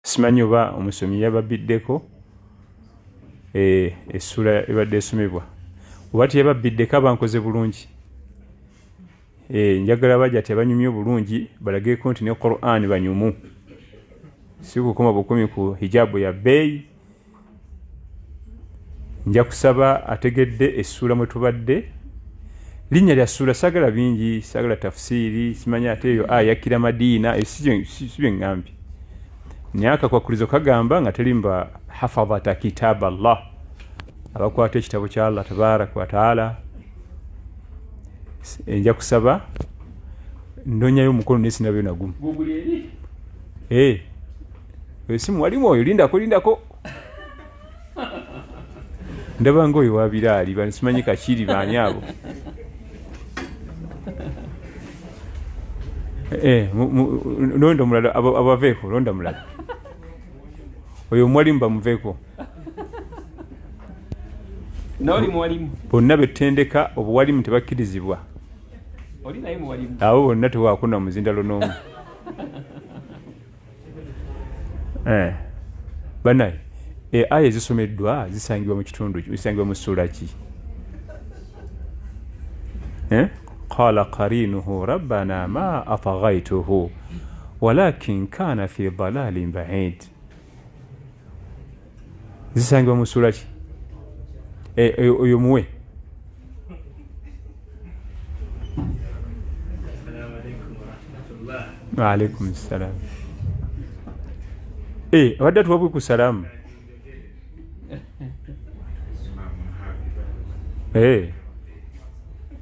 Simanyi oba omusomi yababbiddeko essula ebadde esomebwa oba teyababbiddeko, aba nkoze bulungi. Njagala bajja tebanyumye obulungi, balageko nti ne Quran banyumu, si kukoma bukumi ku hijabu ya bbeeyi. Nja kusaba ategedde essuula mwe tubadde, linnya lya ssuula, saagala bingi, saagala tafusiiri, simanyi ate eyo aya yakkira Madiina, ebyo si bye ŋŋambye. Naye akakwakkulizo kagamba nga teri mba hafadhata kitaaba Allah, abakwata ekitabo kya Allah tabaraka wataala. Nja kusaba ndonyayo omukono naye sinabayo nagumu. Esimu walimu oyo, lindako lindako, ndaba nga oyo wabiraali simanyi kakiri baani abo. Londa omulala, abaveeko, londa mulala, oyo omuwalimu bamuveeko. Bonna betutendeka obuwalimu tebakkirizibwa, abo bonna tewakuna muzindalo n'omu. Banaye, aya ezisomeddwa zisangibwa mu kitundu, zisangibwa mu ssuula ki? Qala qarinuhu rabbana ma ataghaituhu walakin kana fi dalalin baid, zisangibwa mu ssuula ki? Oyo muwe. Waalaikum salam. Abadde atuwabwe ku salaamu.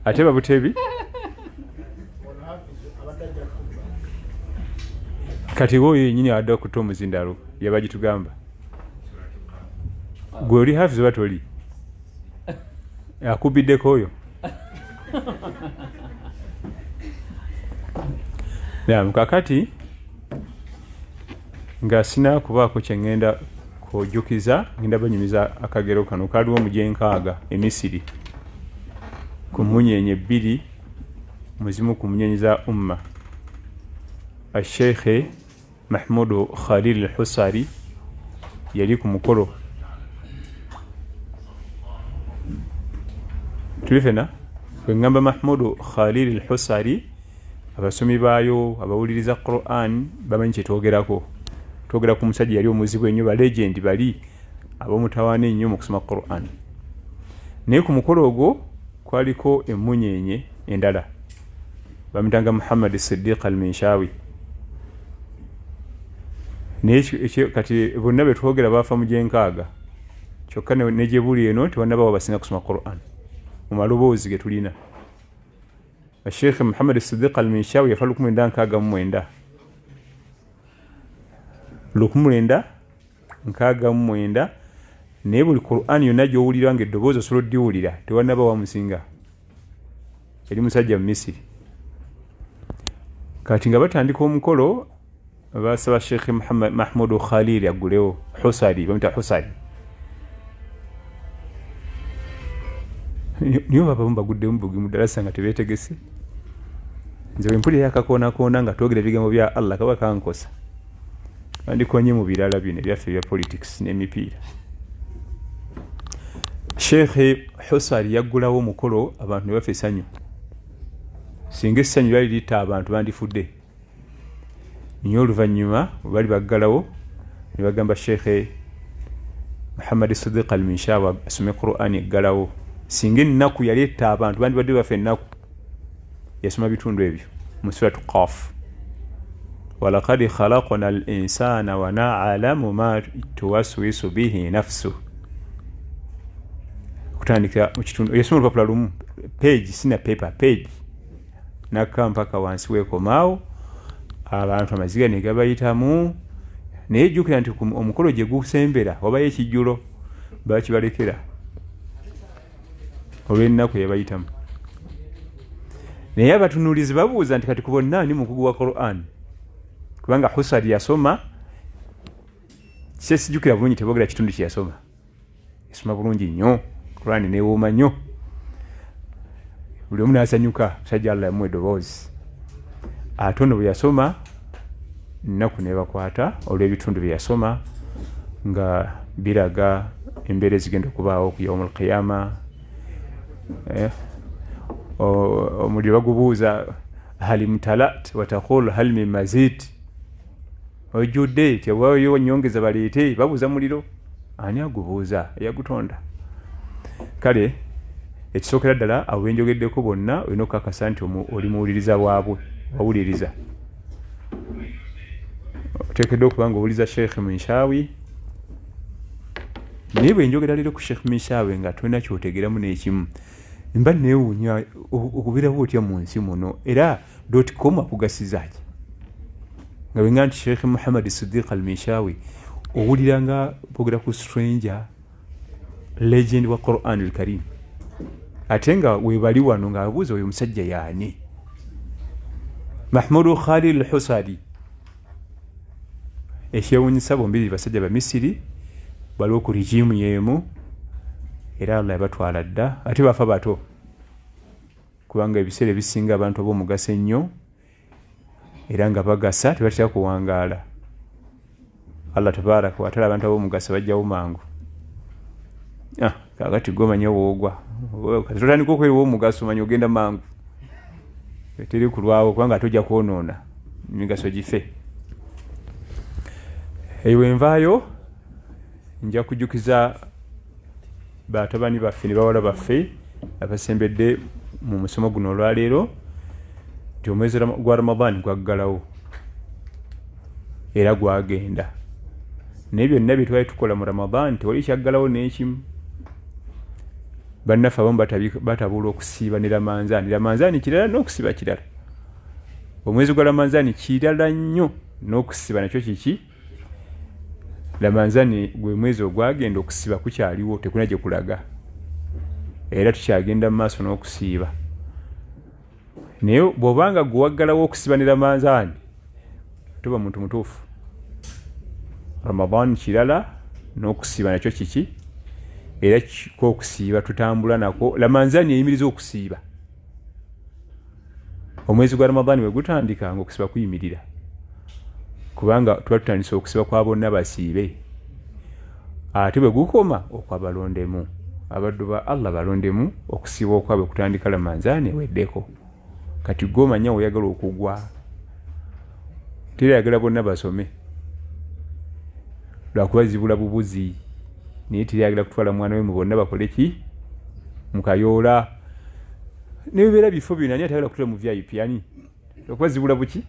Ate babutebi kati oyo yenyini abadde akutte omuzindalo yabagitugamba, gwe oli hafiz oba toli? Akubiddeko oyo. Naam, kakati nga sina kubaako kye ŋŋenda kujjukiza, ŋŋenda banyumiza akagero kano. Kaliwo mu gyenkaaga e Misiri ku mmunyeenye 2 mu zimu ku mmunyenye za umma. Asheikhe Mahmudu Khalil Husari yali ku mukolo, tuli fena bwe ŋŋamba Mahmudu Khalil Husari, abasomi baayo abawuliriza Quran bamanyi kyetwogerako. Twogera ku musajja yali omuzibu ennyo, ba legend bali ab'omutawaana ennyo mu kusoma Quran. Naye ku mukolo ogwo kwaliko emmunyeenye endala, bamutanga Muhammad Siddiq al-Minshawi. Naye kati bonna betwogera baafa mu gyenkaaga, kyokka ne gye buli eno tewannabawo basinga kusoma Quran mu maloboozi ge tulina. Sheikh Muhammad Siddiq al-Minshawi yafa 1969, 1969. Naye buli Quran yonna gy'owulira nga eddoboozi osobola oddiwulira, tewannaba wamusinga. Yali musajja mu Misiri. Kati nga batandika omukolo, basaba Sheikh Muhammad Mahmudu Khalil aggulewo, Husari, bamuyita Husari. Niyo babamu baguddemu bugi mu ddalasa nga tebeetegese. Nze bwe mpulira akakoonakoona nga twogera ebigambo bya Allah kaba kankosa, bandikonye mu birala bino ebyaffe ebya politics n'emipiira. Sheikh Husari yaggulawo omukolo, abantu ne bafa essanyu. Singa essanyu lyali litta abantu bandifudde. Naye oluvannyuma bwe bali baggalawo ne bagamba Sheikh Muhammad Siddiq al-Minshawi asome Qur'an eggalawo. Singa ennaku yali etta abantu bandibadde bafa ennaku. Yasoma bitundu ebyo mu suratu Qaf, walaqad khalaqna al-insana wa na'lamu ma tuwaswisu bihi nafsuh, kutandikira mu kitundu yasoma olupapula lumu, page, sina paper, page, nakka mpaka wansi weekomaawo, abantu amaziga ne gabayitamu. Naye jjukira nti omukolo gye gusembera wabayo ekijjulo, bakibalekera olw'ennaku yabayitamu. Naye abatunuulizi babuuza nti kati ku bonna ani mukugu wa Quran? Kubanga Husari yasoma, kyesijjukira bulungi, tebogera kitundu kye yasoma, yasoma bulungi nnyo Quran newooma nnyo, buli omu n'asanyuka, musajja Allah yamuwa eddoboozi. Ate ono bwe yasoma Nnaku nebakwata olw'ebitundu bye yasoma nga biraga embeera ezigenda okubaawo ku yaumu lqiyama. Eh, omuliro bagubuuza, "Hal imtalat?" Wataqul, "Hal min mazid?" Ojjudde? Tewayo nyongeza baleete. Babuuza muliro. Ani agubuuza? Eyagutonda. Kale ekisookera ddala, abo benjogeddeko bonna, olina okukakasa nti oli muwuliriza waabwe. Wawuliriza, oteekeddwa okuba nga owuliza Sheikh Minshawi. Naye bwe njogera leero ku Sheikh Minshawi nga tolina kyotegeramu n'ekimu, mba neewuunya okubeerawo otya mu nsi muno. Era .com akugasiza ki nga bwenga nti Sheikh Muhammad Sidiq Al Minshawi owulira nga bogera ku stranger legend wa Quran al Karim, ate nga webali wano ngaabuuza, "Oyo omusajja yaani?" Mahmudu Khalil Husari. Ekyewunyisa, bombiri basajja Bamisiri, baliwo ku regime yemu, era Allah yabatwala dda, ate bafa bato, kubanga ebiseera ebisinga abantu ab'omugaso ennyo era nga bagasa tebatera kuwangaala. Allah tabaraka wataala abantu ab'omugaso bajjawo mangu. Ah, kakati gomanya woogwa, kati totandika okwerewa omugaso, manya ogenda mangu, teri kulwawo, kubanga ate ojja kwonoona emigaso gife. Eyo envaayo nja kujjukiza batabani baffe ne bawala baffe abasembedde mu musomo guno olwaleero nti omwezi gwa Ramadan gwaggalawo era gwagenda, naye byonna bye twali tukola mu Ramadan tewali kyaggalawo n'ekimu. Bannaffe abamu batabula okusiiba ne Ramanzaani. Ramanzaani kirala n'okusiiba kirala. Omwezi gwa Ramanzaani kirala nnyo n'okusiba nakyo kiki. Ramanzaani gwe mwezi ogwagenda, okusiba kukyaliwo, tekuna gye kulaga, era tukyagenda mu maaso n'okusiiba. Naye bw'obanga gwe waggalawo okusiba ne Ramanzaani, toba muntu mutuufu. Ramadan kirala n'okusiiba nakyo kiki, era kwokusiiba tutambula nakwo. Ramanzaani eyimiriza okusiiba. Omwezi gwa Ramadan we gutandika nga okusiba kuyimirira, kubanga tuba tutandise okusiba kwa bonna basiibe, ate bwe gukoma okwabalondemu, abaddu ba Allah balondemu, okusiiba okwabwe kutandika Ramanzaani eweddeko. Kati gwe omanya weyagala okugwa. Terayagala bonna basome lwakuba zibula bubuzi, naye terayagala kutwala mwana we mu bonna bakole ki mukayoola nebibeera bifo bino. Ani atayagala kutula mu VIP? Ani? Lwakuba zibula buki.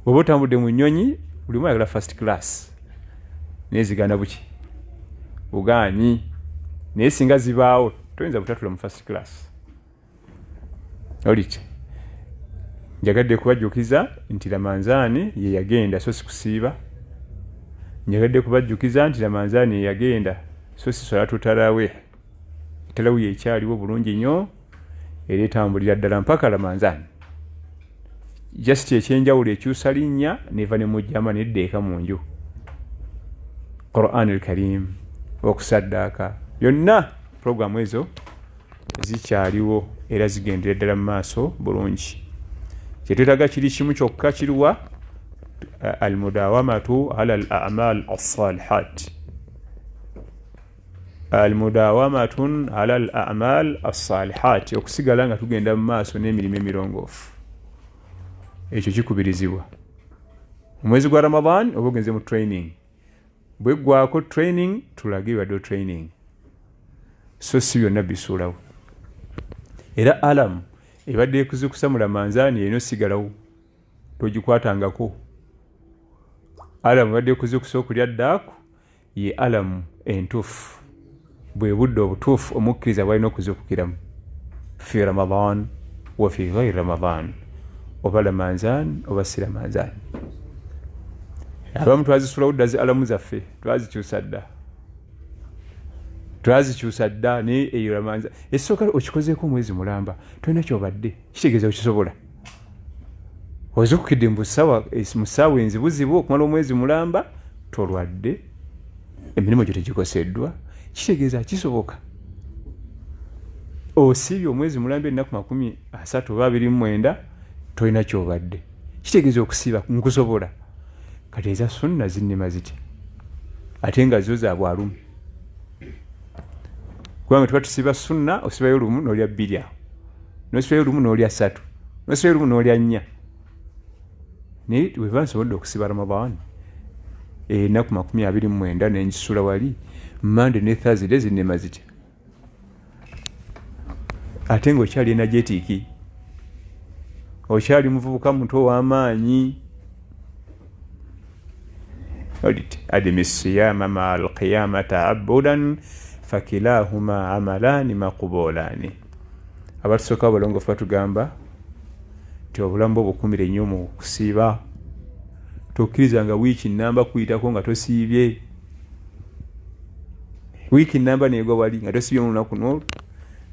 Oba otambudde mu nnyonyi, buli omu ayagala first class, naye zigana buki bugaanyi. Naye singa zibaawo, toyinza butatula mu first class. Olite njagadde kubajjukiza nti Ramanzaani ye yagenda, so si kusiiba. Njagadde kubajjukiza nti Ramanzaani ye yagenda, so si salatu tarawih. Tarawih ekyaliwo bulungi nnyo era etambulira ddala mpaka Ramanzaani. Just ekyenjawulo, ekyusa linnya, neva ne mujjama nedda eka mu nju. Quran al Karim, okusaddaaka, yonna programu ezo zikyaliwo era zigendera ddala mu maaso bulungi. Kyetwetaaga kiri kimu kyokka, kiruwa? Almudawamatu ala al amal assalihat, almudawamatun ala al amal assalihat, okusigala nga tugenda mu maaso n'emirimu emirongoofu. Ekyo kikubirizibwa. Omwezi gwa Ramadan oba ogenze mu training, bweggwako training, tulage ebadde training, so si byonna bisuulawo. Era alarm ebadde ekuzukusa mu Ramanzaani erina osigalawo, togikwatangako. Alarm ebadde ekuzukusa okulya ddaaku ye alarm entuufu. Bwe budde obutuufu omukkiriza bwalina okuzuukukiramu, fi Ramadan wa fi ghairi Ramadan, oba Ramanzan oba si Ramanzan. Abamu twazisulawo dda zi alarm zaffe, twazikyusa dda, twazikyusa dda. Naye eyo Ramanza esooka okikozeeko omwezi mulamba, tolina kyobadde, kitegeeza okisobola. Ozukukidde mu ssaawa enzibuzibu okumala omwezi mulamba, tolwadde, emirimu gyo tegikoseddwa, kitegeeza kisoboka. Osiibye omwezi mulamba, ennaku 39 oba 29, tolina kyobadde, kitegeeza okusiiba nkusobola. Kati eza sunna zinnema zitya ate nga zo za bwalumu? Kubanga tuba tusiba sunna, osibayo lumu n'olya bbiri awo, n'osibayo lumu n'olya ssatu, n'osibayo lumu n'olya nnya. Naye weba nsobodde okusiba Ramadan ennaku 29 nengisula wali, Mande ne Thursday zinnema zitya ate nga okyali energetic, okyali muvubuka muto ow'amaanyi? Adimi siyama maa alqiyama taabudan fakilahuma amalani maqbulani. Abatusooka abalongoofu batugamba nti obulamu bwo bukumire nnyo mu kusiiba. Tokkiriza nga wiiki namba kuyitako nga tosiibye, wiiki namba negwa wali nga tosiibye mu lunaku n'olwo,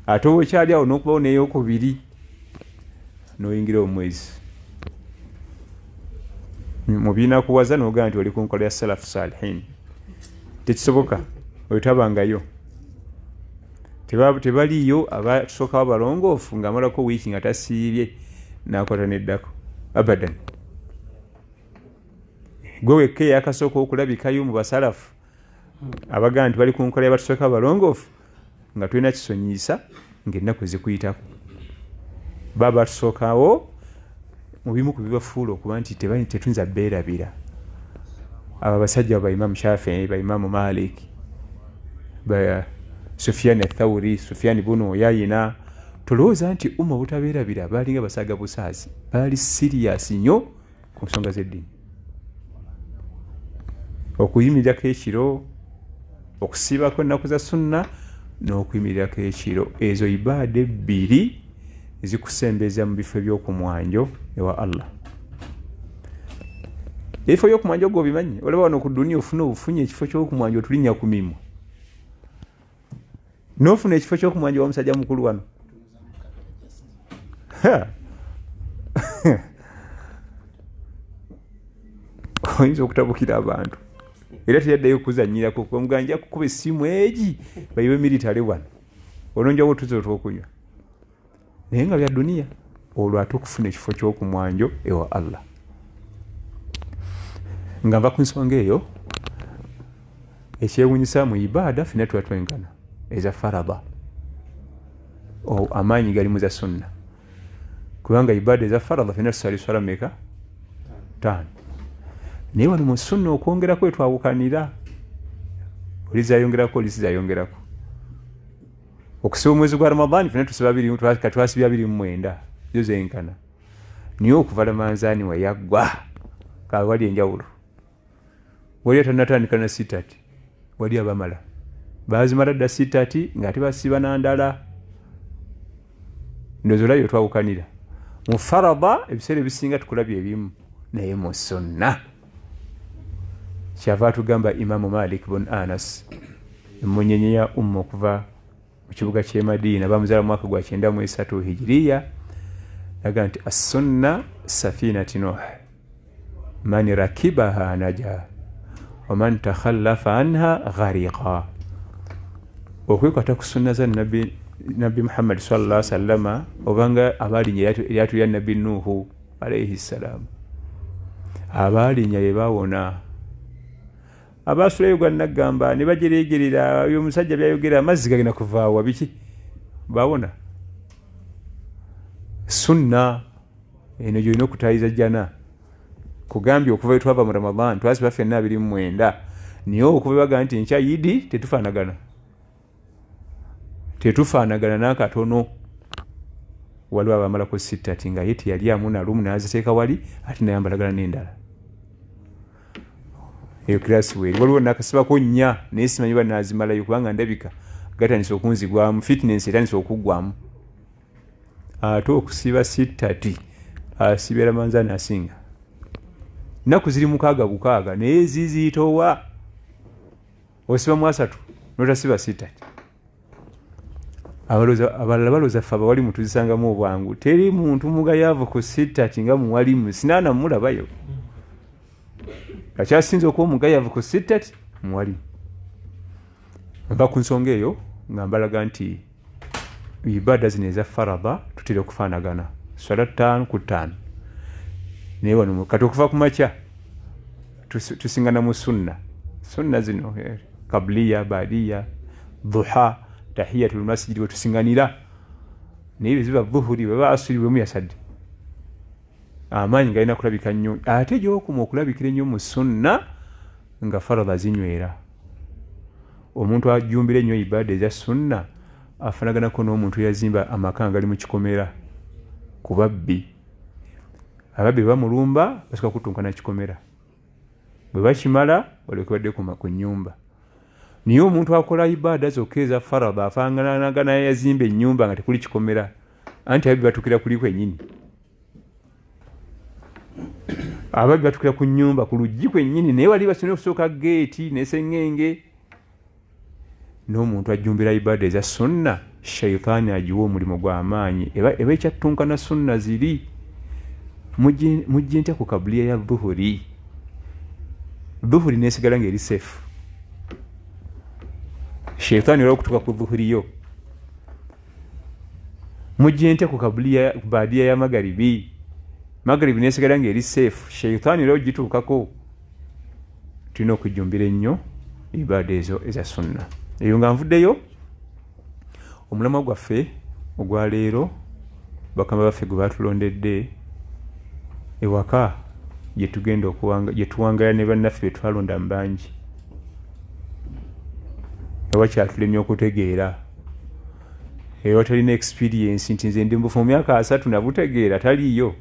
ate oba okyali awo n'okubawo n'eyokubiri n'oyingira omwezi mu binakuwaza n'ogamba nti oli ku nkola ya salafu salihin. Tekisoboka, oyo tabangayo. Tebaliiyo abatusookawo abalongoofu ng'amalako wiiki nga tasiibye n'akwata neddako, abadan. Gwe wekka eyakasooka okulabikayo mu basalafu abagamba nti bali ku nkola yabatusooka abalongoofu nga tulina kisonyiisa ng'ennaku ezikuyitako. Baba batusookawo mu bimu ku bibafuula okuba nti tetuyinza beerabira, abo abasajja, ba Imamu Shafii, ba Imamu Malik, ba Sufiani Athauri, Sufiani bunu Oyayina. Tolowooza nti umma obutabeerabira baalinga basaaga busaazi. Baali serious nnyo ku nsonga z'eddiini, okuyimirirako ekiro, okusiibako ennaku za sunna n'okuyimirirako ekiro. Ezo ibaada ebbiri zikusembeza mu bifo ebyokumwanjo ewa Allah. Ebifo byokumwanjo gwe obimanyi? Olaba wano ku duniya ofuna obufunyi ekifo ky'okumwanjo, otulinnya ku mimwa nofuna ekifo ky'okumwanjo wa musajja mukulu wano. Oyinza okutabukira abantu era teyaddayo okuzanyirako, kuba nja kukuba essimu egi bayiwe militale wano olonjawo otuzi otwokunywa. Naye nga bya duniya. Olwo ate okufuna ekifo ky'okumwanjo ewa Allah. Nga nva ku nsonga eyo, ekyewunyisa mu ibaada fena tuba twenkana eza farada, amaanyi gali mu za sunna, kubanga ibaada eza farada fena tusala eswala meka? Taano. Naye wano mu sunna okwongerako etwawukanira, oli zayongerako, oli sizayongerako. Okusiba omwezi gwa Ramadan fena tusiba twasibya 29, zo zenkana. Naye okuva Ramanzaani weyaggwa kawali enjawulo, wali atanatandika na sitati, wali abamala bazimala dda sitati ngaate basiba nandala. Ndowooza olabye twawukanira mu farada. Ebiseera ebisinga tukulabye ebimu, naye mu sunna kyava atugamba Imamu Malik bun Anas, emunyenye ya umma okuva mu kibuga ky'e Madiina, bamuzaala mu mwaka gwa 93 hijiriya, naga nti assunna safinati Nuh, man rakibaha naja waman takhallafa anha ghariqa. Okwekwata ku sunna za Nabbi Muhammadi sallallahu sallama, obanga abaalinya eryato lya Nabbi Nuuhu alaihi ssalaamu, abaalinya be bawona, abasulayo gwa naggamba ne bajeregerera oyo omusajja byayogera, amazzi gagenda kuvaawa biki, bawona. Sunna eno gyolina okutayiza jjana. Kugambye okuva wetwava mu Ramadan twasiba ffenna 29, naye okuva baga nti enkya Yidi, tetufaanagana, tetufaanagana n'akatono. Waliwo abamalako sittati nga ye teyalyamu nalumu n'aziteeka wali ate nayambalagana n'endala. Eyo kirasi weeri. Waliwo nakasibako nnya naye simanyi ba nazimalayo, kubanga ndabika gatandise okunzigwamu, fitness etandise okuggwamu. Ate okusiba sittati, asibira manzani asinga nnaku ziri mukaaga bukaaga, naye zizitowa. Osiba mu asatu notasiba sittati. Abalala balowooza ffe abawalimu tuzisangamu obwangu. Teri muntu mugayaavu ku sittati nga muwalimu, sinaana mulabayo akyasinza okuba omugayavu ku sittati muwalimu. Nva ku nsonga eyo nga mbalaga nti ibaada zino eza farada tutera okufaanagana, swala ttaano ku ttaano. Naye wano kati okuva ku makya Tusingana mu sunna, sunna zino kabliya, badiya, duha, tahiyatul masjid, wetusinganira. Naye bweziba dhuhuri, bweba asuri, bwemu yasadde, amaanyi galina kulabika nnyo. Ate gyokuma okulabikira ennyo mu sunna nga faradha zinywera. Omuntu ajumbira ennyo ibada eza sunna afanaganako n'omuntu eyazimba amaka nga gali mu kikomera ku babbi. Ababbi bamulumba, basooka kutunkana kikomera, bwe bakimala balyoke badde ku nnyumba. Naye omuntu akola ibada zokka eza faradha afaananaga naye yazimba ennyumba nga tekuli kikomera, anti ababbi batukira kuli kwennyini. Ababbi batukira ku nnyumba ku luggi kwennyini, naye wali basina okusooka geeti neseŋŋenge. N'omuntu ajjumbira ibada eza sunna, shaitaani agiwa omulimu gw'amaanyi, eba ekyattunkana sunna ziri. Mujje ntya ku kabuliya ya dhuhuri, dhuhuri nesigala ng'eri safe, shaitaani olwa okutuuka ku dhuhuri yo. Mujje ntya ku kabuliya baadiya ya magaribi, magaribi nesigala ng'eri safe, shaitaani olwa ogituukako. Tulina okujjumbira ennyo ibaada ezo eza sunna. Eyo nga nvuddeyo, omulamwa gwaffe ogwaleero, bakama baffe gwe batulondedde, ewaka gyetugenda gyetuwangala ne bannaffe betwalonda mu bangi, nga bakyatulemye okutegeera. Eyo talina experience nti nze ndi mubufu mu myaka 30 nabutegeera, taliiyo.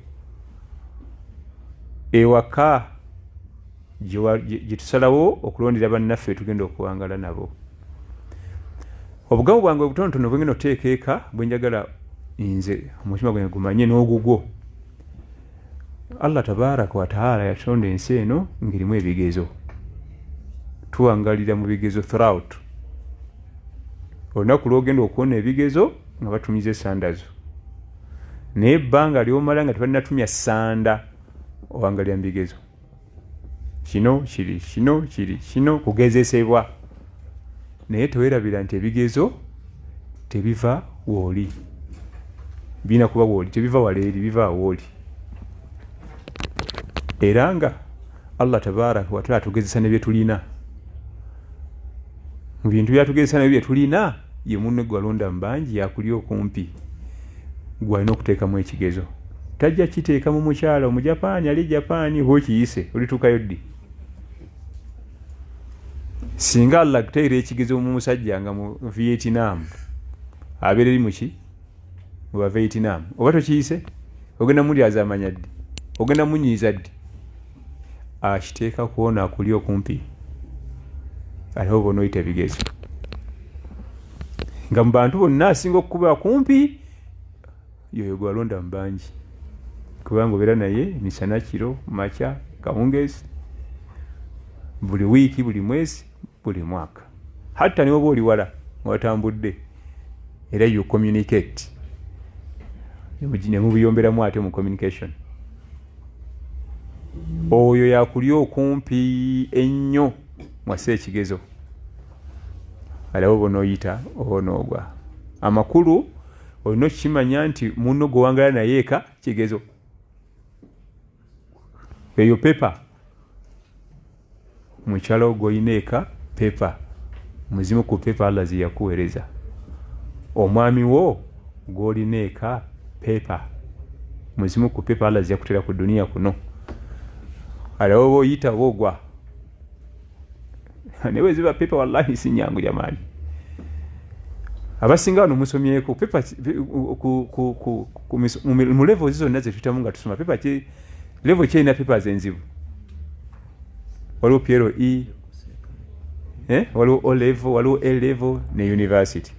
Ewaka gyetusalawo okulondera bannaffe tugenda okuwangala nabo. Obugamu bwange obutonotono bwengenda okuteeka eka, bwenjagala nze omutima gwange gumanye n'ogugwo. Allah tabaraka wataala yatonda ensi eno ng'erimu ebigezo, tuwangalira mu bigezo throughout. Olunaku lwogenda okuwona ebigezo nga batumiza esanda zo, naye ebbanga lyomala nga tebalinatumya sanda owangalira mu bigezo. Kino kiri, kino kiri, kino kugezesebwa. Naye tewerabira nti ebigezo tebiva wooli, birina kuba wooli, tebiva wala eri, biva wooli. Era nga Allah tabaraka wataala atugezesa ne byetulina. Mu bintu byatugezesa nabyo byetulina, ye munne gwalonda mu bangi yakuli okumpi, gwalina okuteekamu ekigezo. Tajja kiteeka mu mukyala Omujapaani ali Japaani, oba okiyise olituukayo ddi? Singa Allah akuteera ekigezo mu musajja nga mu Vietnam, abeera eri muki mu ba Vietnam, oba tokiyise ogenda mulyazaamanya ddi? Ogenda munyiiza ddi? Akiteeka kwona akuli okumpi, ate oba onooyita ebigezo nga mu bantu bonna asinga okukuba kumpi yoyo gwalonda mu bangi, kubanga obeera naye misana, kiro, makya, kawungeezi, buli wiiki, buli mwezi, buli mwaka, hatta niwoba oli wala nga watambudde, era you communicate nemubiyomberamu ate mu communication. Oyo yakuli okumpi ennyo mwase ekigezo, alaba oba onooyita oba onoogwa. Amakulu olina okukimanya nti munno gwewangala naye eka kigezo, eyo pepa. Mukyala wo gwolina eka pepa, muzimu ku pepa Allah zeyakuweereza. Omwami wo gwolina eka pepa, muzimu ku pepa Allah zeyakutera ku duniya kuno. Alaba oba oyita oba ogwa. Naye bweziba pepa, wallahi si nyangu jamaani. Abasinga wano musomyeko pepa mu levels zonna zetuyitamu nga tusoma pepa ki, level kyerina papers enzibu. Waliwo PLE, waliwo O level, waliwo A level ne university.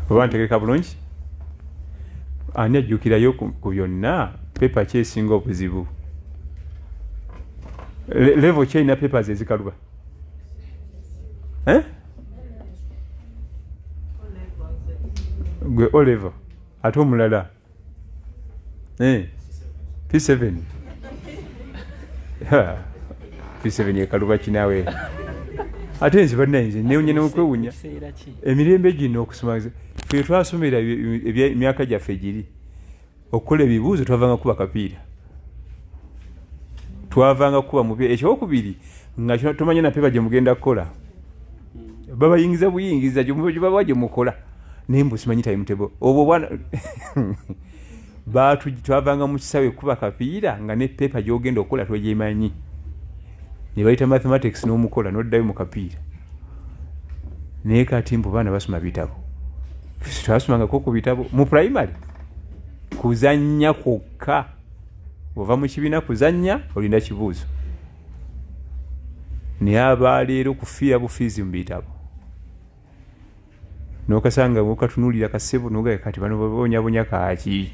Oba ntegeka bulungi? Ani ajjukirayo ku byonna pepa ki esinga obuzibu? Level kyerina papers ezikaluba? Gwe O level, ate omulala P7. P7 ekaluba kinawe. Ate nze bannange newunya n'okwewunya emirembe gino okusoma. Ffe twasomera emyaka gyaffe giri Okukola ebibuuzo twavanga kuba kapiira, twavanga kuba mupiira. Ekyokubiri nga tomanya na pepa gye mugenda kukola, babayingiza buyingiza gyebabawa gye mukola, naye mbu simanyi timetable. Obwo bwana twavanga mu kisaawe kuba kapiira nga ne pepa gyogenda okukola togimanyi, ne bayita mathematics n'omukola n'oddayo mu kapiira. Naye kati mbu baana basoma bitabo, twasomangako ku bitabo mu primary, kuzannya kwokka. Ova mu kibiina kuzannya, olinda kibuuzo. Naye abaleero kufiira bufiizi mu bitabo, nokasanga okatunuulira kasebo nogaa kati bano babonyabonya kaaki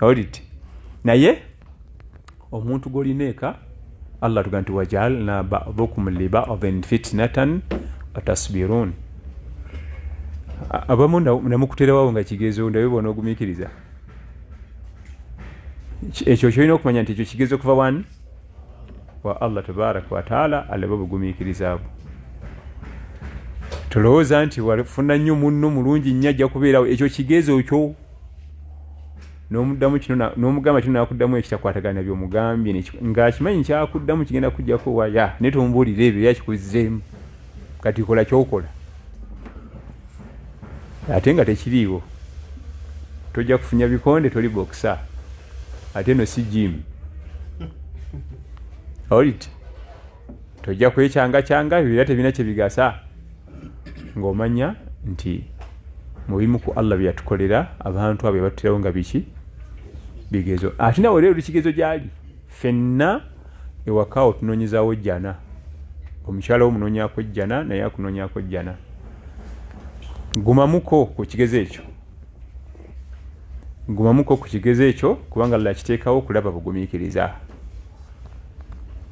oliti. Naye omuntu gwolina eka, Allah tuga nti wajaalna badukum libadin fitnatan atasbirun. Abamu namukuterawawo nga kigezo, ndabe bona ogumiikiriza. Ekyo kyolina okumanya nti ekyo kigezo kuva wani wa Allah tabaraka wataala, alabe obugumiikiriza bwo. Tolowooza nti wafuna nnyo munno mulungi nnyo ajja kubeerawo. Ekyo kigezo kyo. N'omuddamu kino, n'omugamba kino, nakuddamu ekitakwatagana byomugambye, ng'akimanyi nkyakuddamu kigenda kujjako waya, naye tomubuulira ebyo yakikuzzeemu. Kati kola kyokola ate nga tekiriiwo, tojja kufunya bikonde, toli boxer, ate no si gym olit, tojja kwekyangakyanga, era tebirina kyebigasa. Ng'omanya nti mu bimu ku Allah bye yatukolera, abantu abo yabatuterawo nga biki? Bigezo. Ate nawe leero kigezo gyali. Ffenna ewakaawo tunoonyezaawo jjana. Omukyala wo munoonyako jjana, naye akunoonyako jjana. Gumamuko ku kigezo ekyo, gumamuko ku kigezo ekyo, kubanga Allah akiteekawo okulaba bugumiikiriza.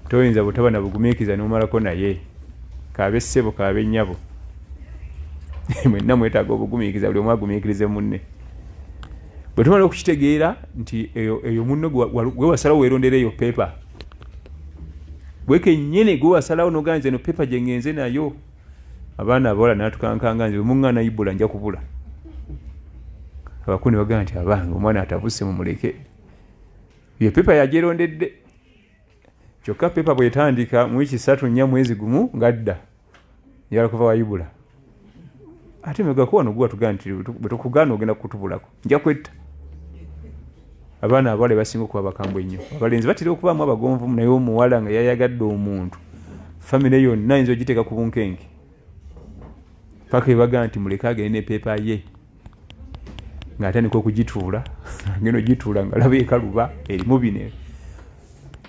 Toyinza butaba na bugumiikiriza n'omalako naye, kaabe ssebo kaabe nnyabo, mwenna mwetaaga obugumiikiriza, buli omu agumiikirize munne. Bwe tumala okukitegeera nti eyo munno gwe wasalawo weerondera eyo pepa, gwe kennyini gwe wasalawo n'ogamba nti eno pepa gye ŋŋenze nayo. Abaana abawala n'atukankanga, nze bwe muŋŋaana ibula nja kubula. Abakulu ne bagamba nti abange omwana atabuse mumuleke, ye pepa yagyerondedde. Kyokka pepa bw'etandika mu wiiki 3 4 mwezi gumu ng'adda njagala kuva wayibula, ate megako wano guwa tugaa nti bwe tukugaana ogenda kutubulako, nja kwetta. Abaana abawala basinga okuba bakambwe ennyo, abalenzi batera okubaamu abagonvu, naye omuwala nga yayagadde omuntu, famire yonna ayinza ogiteeka ku bunkenke paka ebagaa nti muleke agende ne pepa ye. Ng'atandika okugituula, agenda ogituula nga laba ekaluba erimu bino,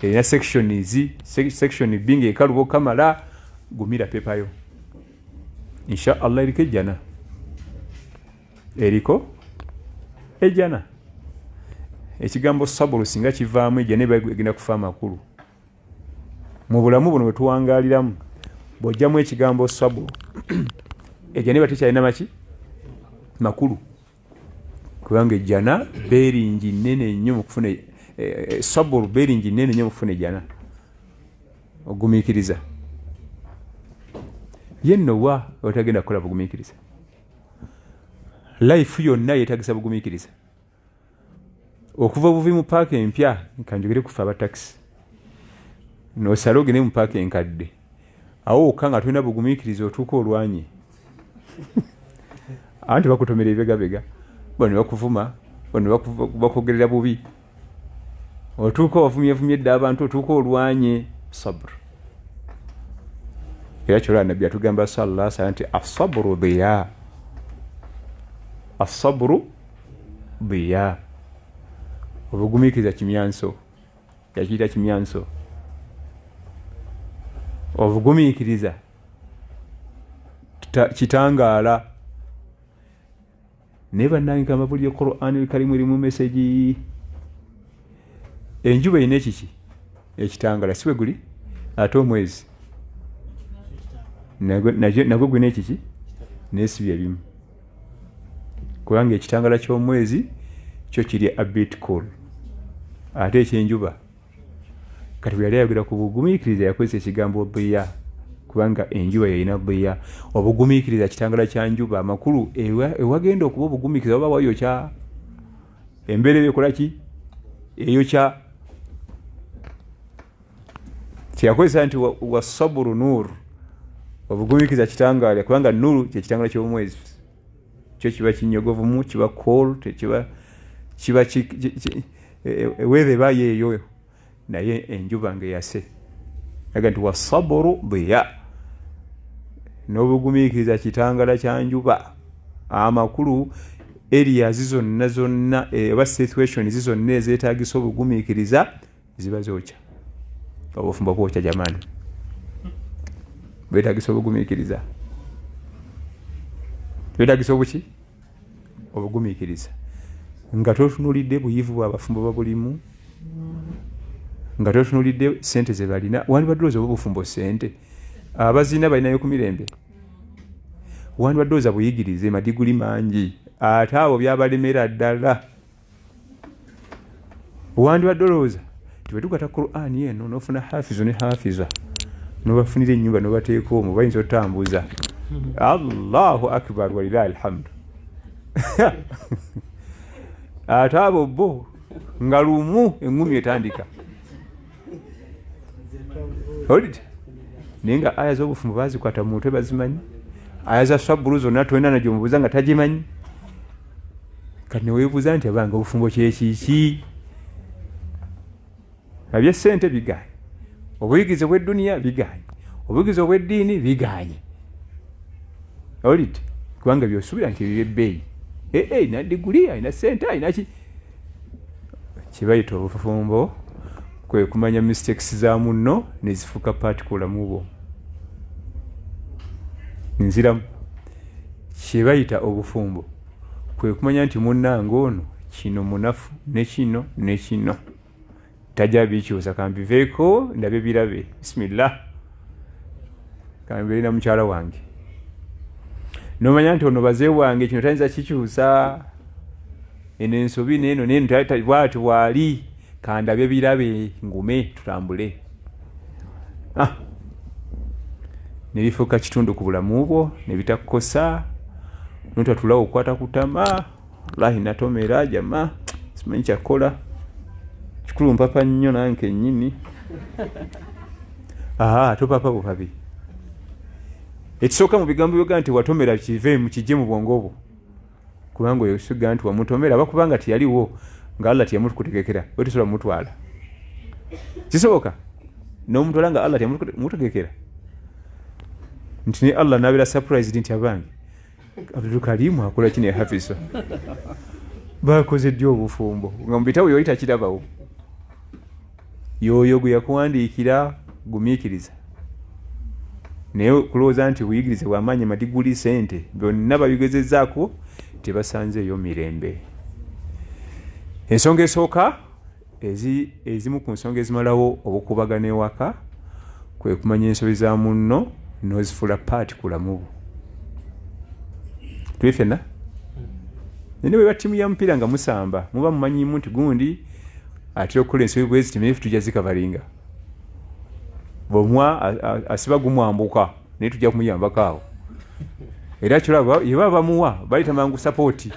erina sections, section B ng'ekaluba okamala. Gumira pepayo, insha Allah eriko ejjana, eriko ejjana. Ekigambo sabulu singa kivaamu ejjana eba egenda kufa amakulu mu bulamu buno bwe tuwangaaliramu. Bw'ojjamu ekigambo sabulu, ejjana eba tekyalina maki makulu, kubanga ejjana beeringi nnene nnyo mu kufuna sabulu, beeringi nnene nnyo mu kufuna ejjana. Ogumiikiriza ye nno wa otagenda kukola bugumiikiriza? Life yonna yeetagisa bugumiikiriza. Okuva obuvi mu paaka empya, kanjogere kufe abatakisi, nosala ogende mu paaka enkadde, awo wokka nga tolina bugumiikiriza otuuka olwanye, anti bakutomera ebibegabega, bano bakuvuma, bano bakwogerera bubi, otuuka wavumyevumye dda abantu, otuuka olwanye. Sabr. Era kyolaba Nabbi atugamba sallallahu alaihi wasallam nti asabru diya, asabru diya, obugumiikiriza kimyanso. Yakiyita kimyanso obugumiikiriza, kitangaala. Naye bannange kamba buli Qur'an kalimu erimu mesegi. Enjuba erina ekiki? Ekitangala, si bwe guli? Ate omwezi nagwo gulina ekiki? Naye si bye bimu, kubanga ekitangala ky'omwezi kyo kiri a bit cool, ate ekyenjuba. Kati bwe yali ayogera ku bugumiikiriza yakozesa ekigambo diya, kubanga enjuba yalina diya. Obugumiikiriza kitangala kya njuba. Amakulu ewagenda okuba obugumiikiriza waba wayokya. Embeera eba ekola ki? Eyokya. Kyeyakozesa nti wasaburu nur, obugumiikiriza kitangaala, kubanga nuru kyekitangala ky'omwezi, kyo kiba kinyogovumu, kiba cool, tekiba kiba eweather eba yeeyo, naye enjuba nga eyase. Aga nti wasaburu diya, n'obugumiikiriza kitangala kya njuba. Amakulu areas zonna zonna oba situations zonna ezeetagisa obugumiikiriza ziba zookya. Obufumbo bwokya jamani, bwetagisa obugumiikiriza, bwetagisa obuki? Obugumiikiriza. Nga totunulidde buyivu bwabafumbo babulimu, nga totunulidde sente zebalina, wandibadde olowooza oba obufumbo sente abazina balinayo ku mirembe, wandibadde olowooza buyigirize madiguli mangi, ate abo byabalemera ddala. Wandibadde olowooza nti bwetukwata Qur'ani eno nofuna hafizu ne hafiza nobafunira ennyumba nobateeka omwo bayinza otambuza. Allahu akbar, walilahi alhamdu. Ate abo bo nga lumu eŋŋumi etandika olidde, naye nga aya z'obufumbo bazikwata mu mutwe bazimanyi, aya za sabbulu zonna tolina nagyomubuuza nga tagimanyi. Kati neweebuuza nti abange obufumbo kyekiki? Ebyesente biganye, obuyigirize bw'edduniya biganye, obuyigirize obw'eddiini biganye, olidde, kubanga byosuubira nti ebyo byebbeeyi. Ee, alina diguli, alina sente, alina ki. Kyebayita obufumbo kwe kumanya mistakes za munno nezifuuka part ku bulamu bwo. Nziramu, kyebayita obufumbo kwe kumanya nti munnange ono kino munafu ne kino ne kino tajja bikyusa, kambiveeko ndabe birabe, bismillah, kambeere na mukyala wange. Nomanya nti ono baze wange kino tayinza kikyusa, eno ensobi neno neno bwati bwali, kandabe birabe ngume tutambule. Nebifuuka kitundu ku bulamu bwo nebitakukosa, notatulawo okwata kutama, wallahi natomera jama simanyi kyakukola, kikulu mpapa nnyo nange kennyini. Topapa bupapi. Ekisooka mu bigambo byoga nti watomera kive kijje mu bwongo bwo, kubanga oyo siga nti wamutomera aba kubanga teyaliwo nga Allah teyamukutegekera, we tosobola mutwala. Kisoboka n'omutwala nga Allah teyamutegekera, nti ne Allah nabeera surprised nti abange Abdulkarimu akola ki ne Hafisa bakoze ddi obufumbo, nga mu bitabo yoli takirabawo. Yoyo gwe yakuwandiikira gumiikiriza, naye kulowooza nti buyigirize bwamaanyi, madiguli, sente, byonna babigezezaako tebasanzeeyo mirembe. Ensonga esooka, ezimu ku nsonga ezimalawo obukubagana ewaka kwe kumanya ensobi za munno n'ozifuula part ku bulamu bwo. Tuli ffenna naye bweba ttiimu ya mupiira nga musamba, muba mumanyimu nti gundi atera okukola ensobi bwezi, timeefu tujja zikavaringa, bwomwa asiba gumwambuka naye tujja kumuyambako awo. Era kyolaba yeba bamuwa bayita mangu sapooti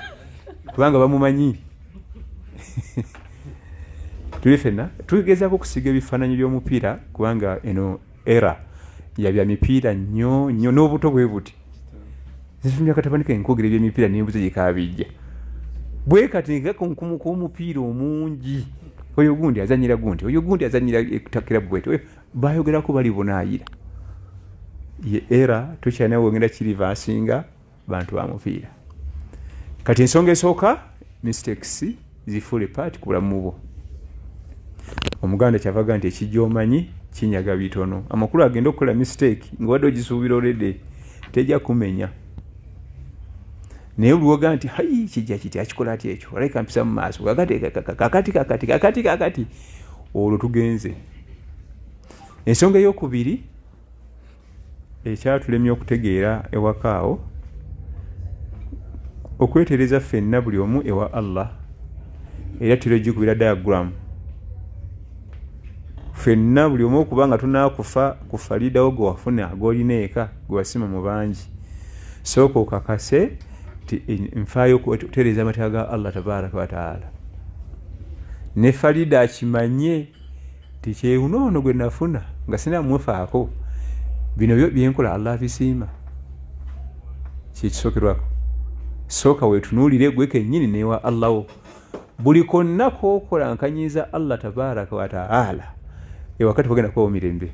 kubanga bamumanyi. Tuli ffenna tugezaako okusiiga ebifaananyi by'omupiira kubanga eno era yabya mipiira nnyo nnyo n'obuto bwe buti. Nzifumya enkwogera ebyemipiira nembuza gyekabijja bwe kati nkakunkumu k'omupiira omungi, oyo gundi azanyira gundi, oyo gundi azanyira takira bwete, bayogerako bali bunaayira. Ye era tukyalina wengenda kirivasinga bantu ba mupiira. Kati ensonga esooka, mistakes zifuule part ku bulamu bwo. Omuganda kyavaga nti ekijja omanyi kinyaga bitono. Amakulu agenda okukola mistake nga wadde ogisuubira already, tejja kumenya, naye olwoga nti hayi kijja kiti akikola atya ekyo, alabika mpisa mu maaso kakati kakati kakati kakati kakati, olwo tugenze. Ensonga eyokubiri ekyatulemya okutegeera ewaka awo, okwetereza ffenna buli omu ewa Allah, era tutera ogikubira diagram ffenna buli omu okuba nga tunaakufa ku faliidawo gwe wafuna gw'olina eka gwe wasima mu bangi. Sooka okakase nti nfaayo okutereeza amateeka ga Allah tabaraka wataala. Ne Farida akimanye nti kyewuno ono gwe nafuna nga sinamufaako, bino byo byenkola Allah abisiima. Kyekisookerwako, sooka wetunuulire gwe kennyini newa Allah wo. Buli konna kokola nkanyiza Allah tabaraka wataala, ewaka tewagenda kubawo mirembe,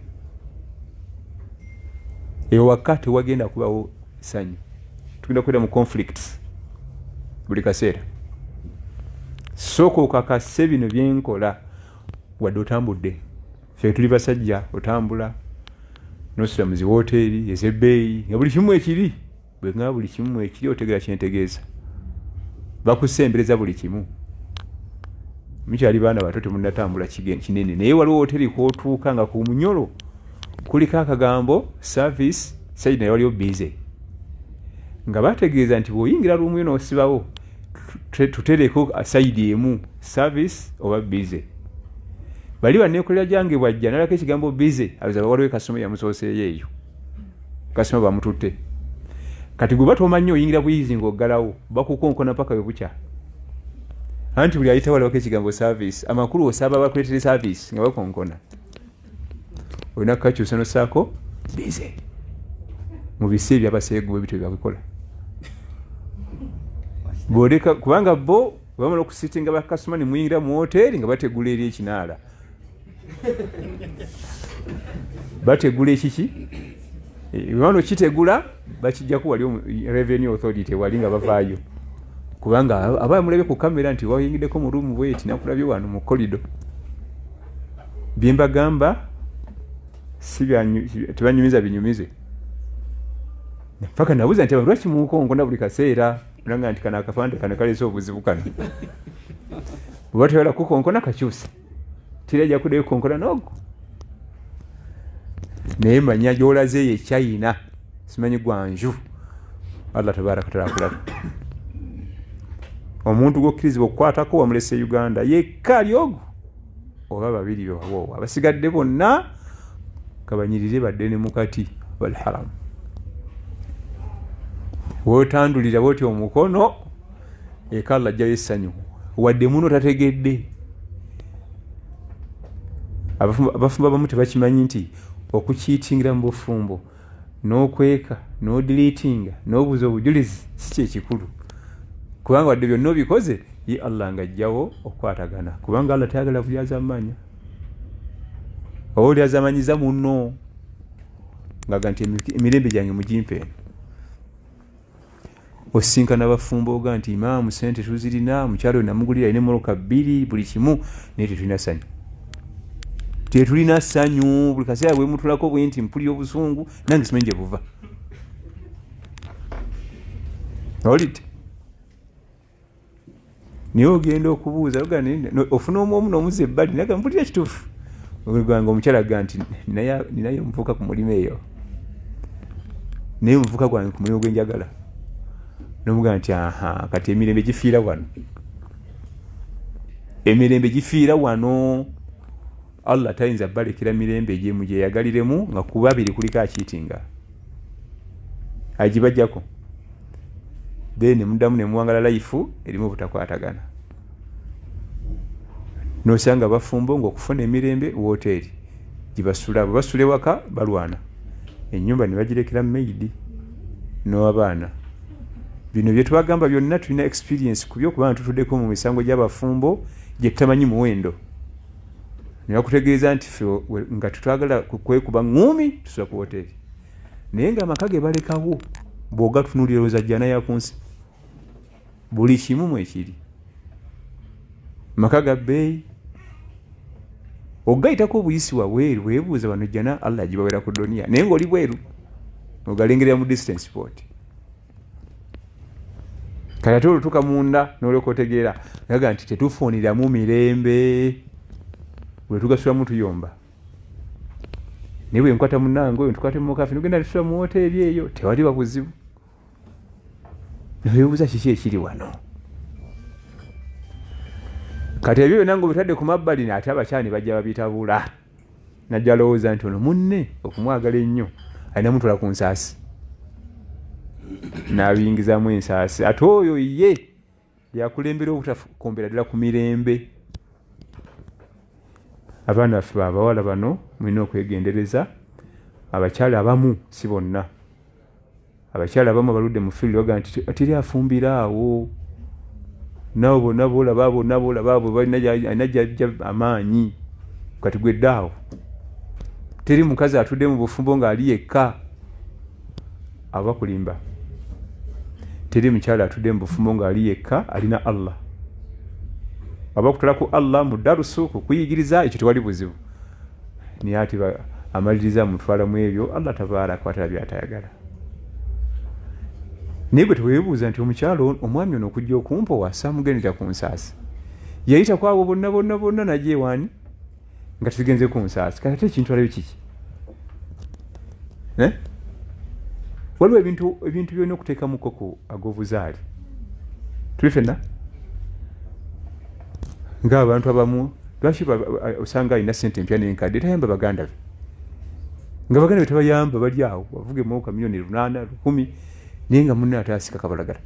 ewaka tewagenda kubawo sanyu, tugenda kubeera mu conflicts buli kaseera. Sooka okakase bino byenkola. Wadde otambudde, fe tuli basajja, otambula nosula mu ziwoteeri ezebbeeyi nga buli kimu ekiri, bwenga buli kimu ekiri, otegera kyentegeeza, bakusembereza buli kimu. Mukyali baana bato, temunatambula kinene, naye waliwo woteri kwotuuka nga ku munyolo kuliko akagambo service side, naye waliwo busy, nga bategeeza nti bw'oyingira room yo n'osibawo, tutereko side emu service oba busy. Bali baneekolera gyange bwajja nalako ekigambo busy, aza waliwo kasoma yamusooseeyo, eyo kasoma bamututte. Kati gwe batomanyi, oyingira buyizi ng'oggalawo, bakukonkona paka we bukya, anti buli ayita walabako ekigambo service, amakulu osaba bakuleetere service nga bakonkona. Olina kukakyusa nosaako busy. Mu bisi ebyabaseegu bwe bityo byabikola, bwoleka, kubanga bo bamala okusitinga bakasoma ne muyingira mu woteeri nga bategula eri ekinaala, bategula ekiki, bamala okitegula bakijjaku wali revenue authority wali nga bavaayo, kubanga aba mulabye ku kamera nti wayingiddeko mu room bweti, nakulabye wano mu kolido. Byembagamba si tebanyumiza binyumize. Paka nabuuza nti lwaki munkonkona buli kaseera? Nanga nti kano akafande kano kaleese obuzibu kano, bweba toyagala kukonkona kakyuse, teri ajja kuddayo kukonkona n'ogwo. Naye manya gyolaze eyo echina, simanyi gwanju, Allah tabaraka taala akulaba. Omuntu gwokkirizibwa okukwatako wamulese Uganda yekka ali ogwo oba babiri bewawoowo, abasigadde bonna kabanyirire badde ne mukati walharamu. Wotandulira bwoti omukono eka, Allah ajjayo essanyu wadde muno tategedde. Abafumbo abamu tebakimanyi nti okukiitingira mu bufumbo n'okweka n'odiliitinga n'obuza obujulizi si kyekikulu, kubanga wadde byonna obikoze, ye Allah nga ajjawo okukwatagana, kubanga Allah tayagala bulyazaamaanya oba olyazamanyiza munno ngaga nti emirembe gyange mugimpe eno. Osinkana bafumbo oga nti imaamu sente tuzirina, mukyalo oyo namugulira, alina emmotoka bbiri, buli kimu, naye tetulina ssanyu, tetulina ssanyu. Buli kaseera bwemutulako bwe nti mpulira obusungu, nange simanyi gye buva. Owulidde? Naye ogenda okubuuza, ofuna omu omu nomuza ebbali, naga mpulira kituufu gwange. Omukyala aga nti ninayo omuvuka ku mulimu eyo, naye omuvuka gwange ku mulimu gwenjagala, nomugaa nti aha, kati emirembe gifiira wano, emirembe gifiira wano. Allah tayinza balekera mirembe gyemu gyeyagaliremu nga ku babiri kuliko akiitinga, agibajjako, then nemuddamu nemuwangala life erimu obutakwatagana. Nosanga bafumbo ngaokufuna emirembe woteeri gibasula, bwe basula ewaka balwana, enyumba ne bagirekera maid n'abaana. Bino byetubagamba byonna tulina experience ku byo, kubanga tutuddeko mu misango gy'abafumbo gye tutamanyi muwendo. Nebakutegeeza nti fe nga tetwagala kwekuba ŋŋuumi, tusula ku woteeri, naye nga amaka ge balekawo bw'ogatunulira olowooza jjana ya ku nsi, buli kimu mwekiri, maka ga bbeeyi, ogayitako obuyisi wabweru, weebuuza bano jjana Allah agibawera ku duniya, naye ng'oli bweru ogalengerera mu distance port. Kati ate olutuuka munda n'olyoka otegeera gaga nti tetufuniramu mirembe, bwe tugasulamu tuyomba, naye bwe nkwata munange oyo ntukwate mukafe nogenda tusula mu woteeri eyo tewali babuzibu. Neweebuuza kiki ekiri wano. Kati ebyo byonna ngaobitadde ku mabbali, ate abakyala ne bajja babitabula, najja alowooza nti ono munne okumwagala ennyo alina mutwala ku nsaasi, n'abiyingizaamu ensaasi, ate oyo ye yakulembera obutakombera ddala ku mirembe. Abaana baffe abawala bano mulina okwegendereza. Abakyala abamu, si bonna, abakyala abamu abaludde mu field bagamba nti teri afumbira awo, nabo bonna bolaba, bonna bolaba abo alina gyajja amaanyi. Kati gwedde awo, teri mukazi atudde mu bufumbo ng'ali yekka, abo bakulimba. Teri mukyala atudde mu bufumbo ng'ali yekka, alina Allah. Aba kutula ku Allah mu darusu kukuyigiriza, ekyo tewali buzibu, naye ate amaliriza mutwalamu ebyo Allah tabaraka wataala byatayagala. Naye gwe teweebuuza nti omukyalo omwami ono okujja okumpowa saamugendera ku nsaasi, yayita ku abo bonna bonna bonna najja ewaani nga tuzigenze ku nsaasi, kati ate ekintu alayo kiki? Eh? Waliwo ebintu byolina okuteekamuko ku ag'obuzaale. Tuli fenna ng'abantu abamu, lwaki osanga alina sente empya n'enkadde tayamba baganda be, nga baganda be tabayamba, bali awo bavuga emotoka miliyoni 800, 1000, naye nga munne ate asika kabalagala.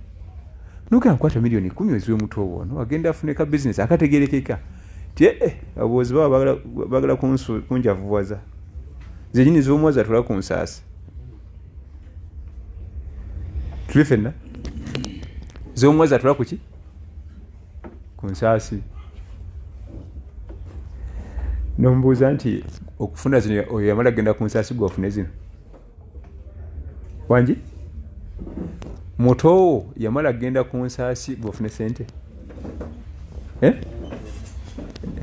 Nogamba nkwata miliyoni 10 oziwe muto ono agenda afune ka bizinesi akategerekeka ti ee abozi baba bagala kunjavuwaza zenyini z'omuwazi atula ku nsaasi. Tuli fenna z'omuwazi atula kuki ku nsaasi. Nomubuuza nti okufuna zino oyo yamala kugenda ku nsaasi, gwe ofune zino wangi mutowo yamala kugenda ku nsaasi, gwe ofune sente? Eh?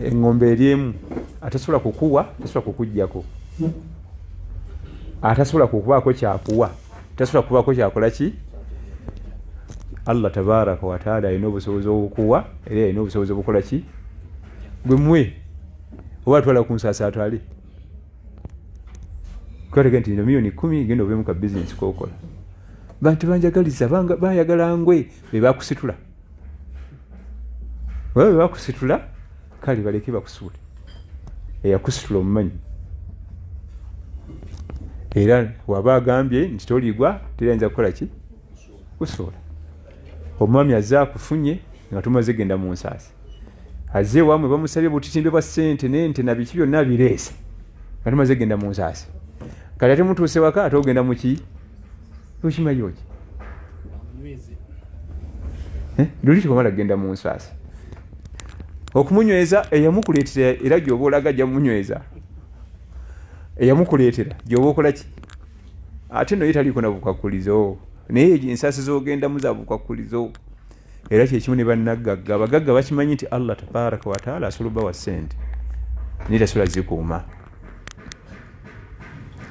Eŋŋombe eri emu, atasobola kukuwa tasobola kukugjako, atasobola kukubaako kyakuwa tasobola kubaako kyakola ki. Allah tabaraka wataala alina obusobozi obukuwa era alina obusobozi obukola ki. Gwe mwe oba atwala ku nsaasi atwale kwatega nti ino miliyoni 10 genda ovemu ka bizinesi kokola. Bantu banjagaliza, bayagala ngwe bebakusitula, oba bebakusitula, kale baleke bakusuule. Eyakusitula omumanyi, era waba agambye nti toligwa terayinza kukola ki kusuula. Omwami azze akufunye nga tumaze genda mu nsaasi, azze ewamwe bamusabye butitimbe bwa ssente n'ente na biki byonna bireese nga tumaze genda mu nsaasi. Kati ate mutuuse waka, ate ogenda muki okimanyi oki? Eh? Luli tiwamala kugenda mu nsaasi okumunyweza eyamukuleetera, era gyoba olaga ajja mumunyweza eyamukuleetera gyoba okola ki. Ate noye taliiko na bukwakulizo, naye ensaasi zogendamu za bukwakulizo. Era kyekimu ne bannaggagga, abagagga bakimanyi nti Allah tabaraka wataala asobola obbawa ssente naye tasobola zikuuma.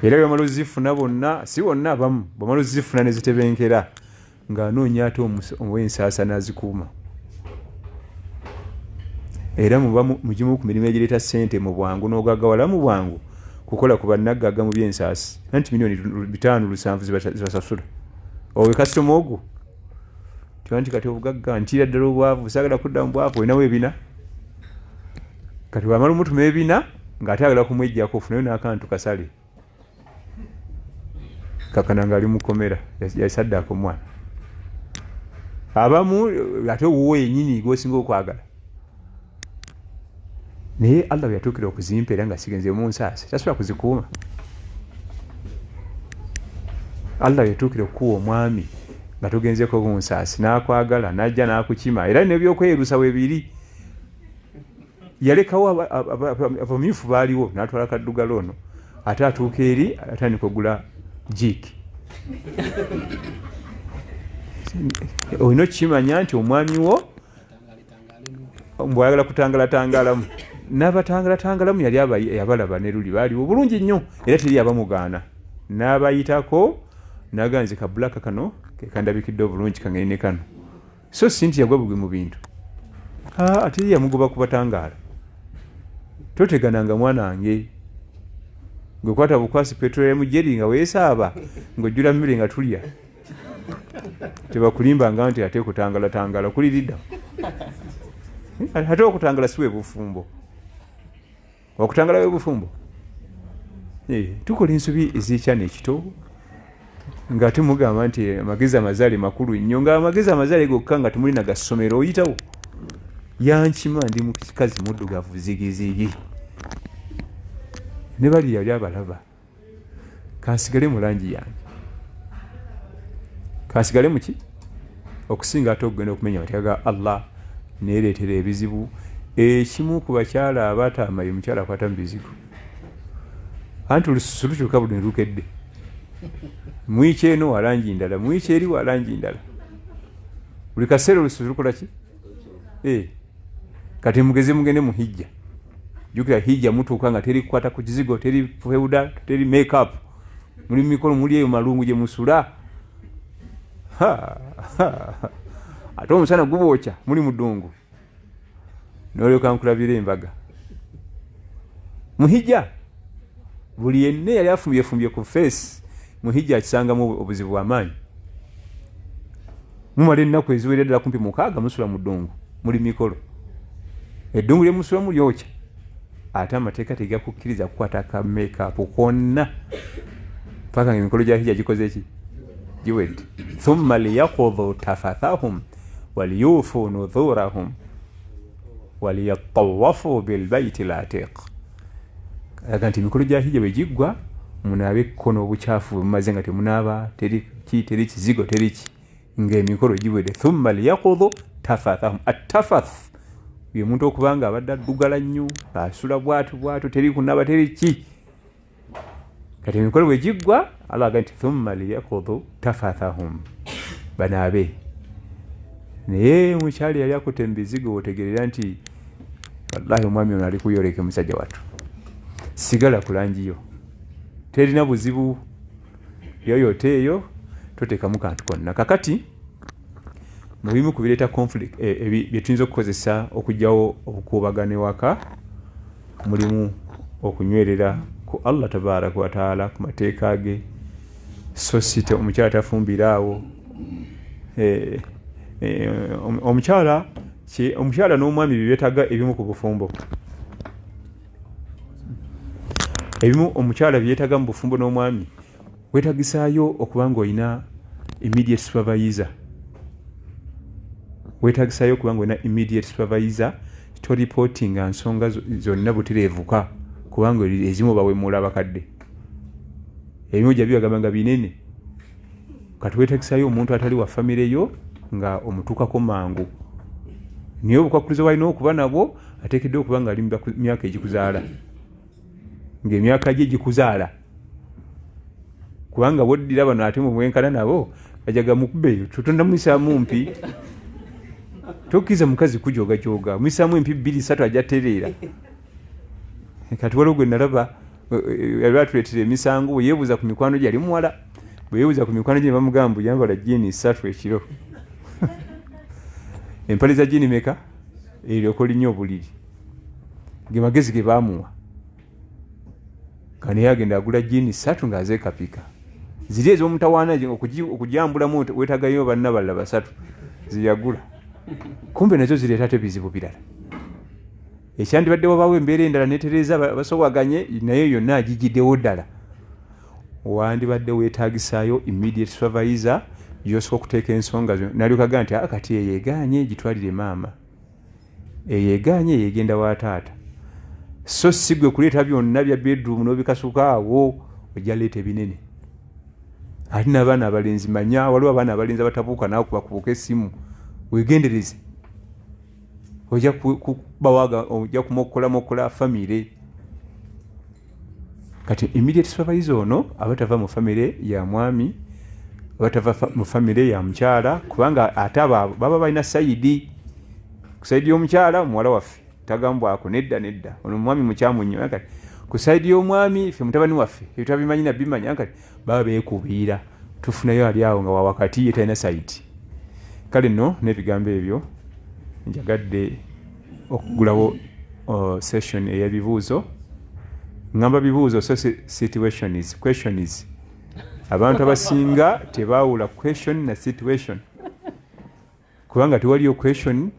Era bwebamala ozifuna bonna, si bonna, abamu bwamala ozifuna ne zitebenkera ng'anoonya ate ow'ensaasa n'azikuuma. Era muba mugimu ku mirimu egireeta ssente mu bwangu n'ogaggawala mu bwangu, kukola ku bannaggagga mu by'ensaasi, anti miliyoni 500 700 zibasasula owe kasitoma ogwo. Tiba nti kati obugagga ntiira ddala obwavu, saagala kudda mu bwavu, olinawo ebina. Kati bwamala omutuma ebina ng'ate agala kumwejjako, ofunayo n'akantu kasale kakana ng'ali mukomera yasaddaaka omwana. Abamu ate owuwo yenyini gwosinga okwagala, naye Allah bwe yatuukira okuzimpa era nga sigenze mu nsaasi tasobola kuzikuuma. Allah bwe yatuukira okukuwa omwami nga togenzeko mu nsaasi n'akwagala n'ajja n'akukima, era nebyokweyerusa webiri, yalekawo abamyufu baaliwo n'atwala kaddugala ono, ate atuuka eri atandika ogula jiiki. Olina okukimanya nti omwami wo mbwayagala kutangalatangalamu n'abatangalatangalamu yali yabalaba ne luli baaliwo bulungi nnyo, era teri abamugaana n'abayitako naganze ka bulaka kano kekandabikidde obulungi kangende ne kano. So si nti yagwa bugwi mu bintu, ate yamugoba ku batangaala. Totegananga mwana wange, gwekwata bukwasi petroleum jelly nga weesaaba ng'ojjula mmere nga tulya, tebakulimbanga nti ate kutangalatangala kuliridda. Ate okutangala si bwe bufumbo, okutangala bwe bufumbo. Tukola ensobi ez'ekyana ekito nga ate mugamba nti amagezi amazaale makulu nnyo, nga amagezi amazaale gokka nga temuli na gassomero. Oyitawo yankima ndi mukazi muddugavu zigizigi. Ne bali yali abalaba, kansigale mu langi yange, kansigale muki okusinga ate okugenda okumenya amateeka ga Allah neereetera ebizibu. Ekimu ku bakyala abataama ye mukyala akwata mu bizigo, anti olususu lukyuka buli nelukedde, mwiiki eno walangi ndala, mwiiki eri walangi ndala, buli kaseera olususu lukola ki? Kati mugeze mugende mu hijja, jjukira hijja mutuuka nga teri kukwata ku kizigo, teri powder, teri makeup, muli mikolo, muli eyo malungu gye musula, ate omusana gubookya, muli mu ddungu, nolyoka nkulabira embaga muhijja. Buli yenna yali afumbyefumbye ku face muhijja akisangamu obuzibu bwamaanyi. Mumala ennaku eziwerera ddala kumpi 6 musula mu ddungu, muli mikolo, eddungu lye musulamu lyokya, ate amateeka tegakukkiriza kukwata ka makeup kwonna paka nga emikolo gya hijja gikoze ki, giwedde. Thumma liyaqudhu tafathahum waliyufu nudhurahum waliyatawafu bilbaiti latiq. Alaga nti emikolo gya hijja bwe giggwa munaabe ekkono obukyafu bwe mumaze nga temunaaba, teri ki, teri kizigo, teri ki, ng'emikolo giwedde. Thumma liyaqudhu tafathahum. Attafath ye muntu okuba nga abadde addugala nnyo, asula bwatu bwatu, teri kunaaba, teri ki. Kati emikolo bwe giggwa Allah agamba nti thumma liyaqudhu tafathahum, banaabe. Naye mukyali yali akutte mu bizigo, otegeerera nti wallahi omwami ono ali kuyoleka musajja wattu, sigala ku langi yo, terina buzibu, yoyote eyo toteekamu kantu konna. Kakati mu bimu ku bireeta conflict bye tuyinza okukozesa okuggyawo obukuubagano ewaka mulimu okunywerera ku Allah tabaraka wataala, ku mateeka ge, so si omukyala tafumbira awo. Omukyala n'omwami bye beetaaga ebimu ku bufumbo, ebimu omukyala bye yeetaaga mu bufumbo n'omwami, weetagisaayo okuba ng'olina immediate supervisor, weetagisaayo okuba ng'olina immediate supervisor, toripootinga nsonga zonna butereevuka, kubanga ezimu bawemula abakadde, ebimu gya bibagamba nga binene. Kati weetagisaayo omuntu atali wa famire yo nga omutuukako mangu, naye obukwakulizo bw'alina okuba nabwo ateekeddwa okuba ng'ali mu myaka egikuzaala, ng'emyaka gye gikuzaala, kubanga bw'oddira bano ate mumwenkana nabo bajaga mukube, totondamuyisaamu mpi, tokkiriza mukazi kujoogajoga, muyisaamu empi 2 3 ajja tereera. Kati waliwo gwe nalaba yali atuleetera emisango, bwe yeebuuza ku mikwano gye, yali muwala, bwe yeebuuza ku mikwano gye ne bamugamba yambala jjiini 3 ekiro, empale za jjiini meka, eryoka olinnya obuliri. Ge magezi ge baamuwa, nga naye agenda agula jjiini 3 ng'azeekapika, ziri ez'omutawaana okujambulamu weetaagayo banna balala 3 zeyagula, kumbe nazo zireeta ate bizibu birala. Ekyandibadde wabaawo embeera endala netereeza basowaganye, naye yonna agijjiddewo ddala. Wandibadde weetaagisaayo immediate supervisor gy'osooka okuteeka ensonga zo, n'alyoka agamba nti kati eyo egaanye gitwalire maama, eyo egaanye eyo egenda wa taata. So si gwe kuleeta byonna bya bedroom n'obikasuka awo, ojja leeta ebinene. Ate n'abaana abalenzi, manya waliwo abaana abalenzi abatabuuka naawe kubakubuka essimu, weegendereze, ojja kubawaga, ojja kumokkolamokkola famire. Kati immediate supervisor ono aba tava mu famire ya mwami, aba tava mu famire ya mukyala, kubanga ate abo baba balina sayidi. Ku sayidi y'omukyala muwala waffe tagambwako, nedda nedda, ono omwami mukyamu nnyo. Kati ku sayidi y'omwami ffe mutabani waffe ebyo tabimanyi na bimanya, kati baba beekubiira, tufunayo ali awo nga wa wakati ye talina sayidi. Kale nno n'ebigambo ebyo njagadde okugulawo session ey'ebibuuzo. Ngamba bibuuzo so situations, questions. Abantu abasinga tebaawula question na situation, kubanga tewaliyo question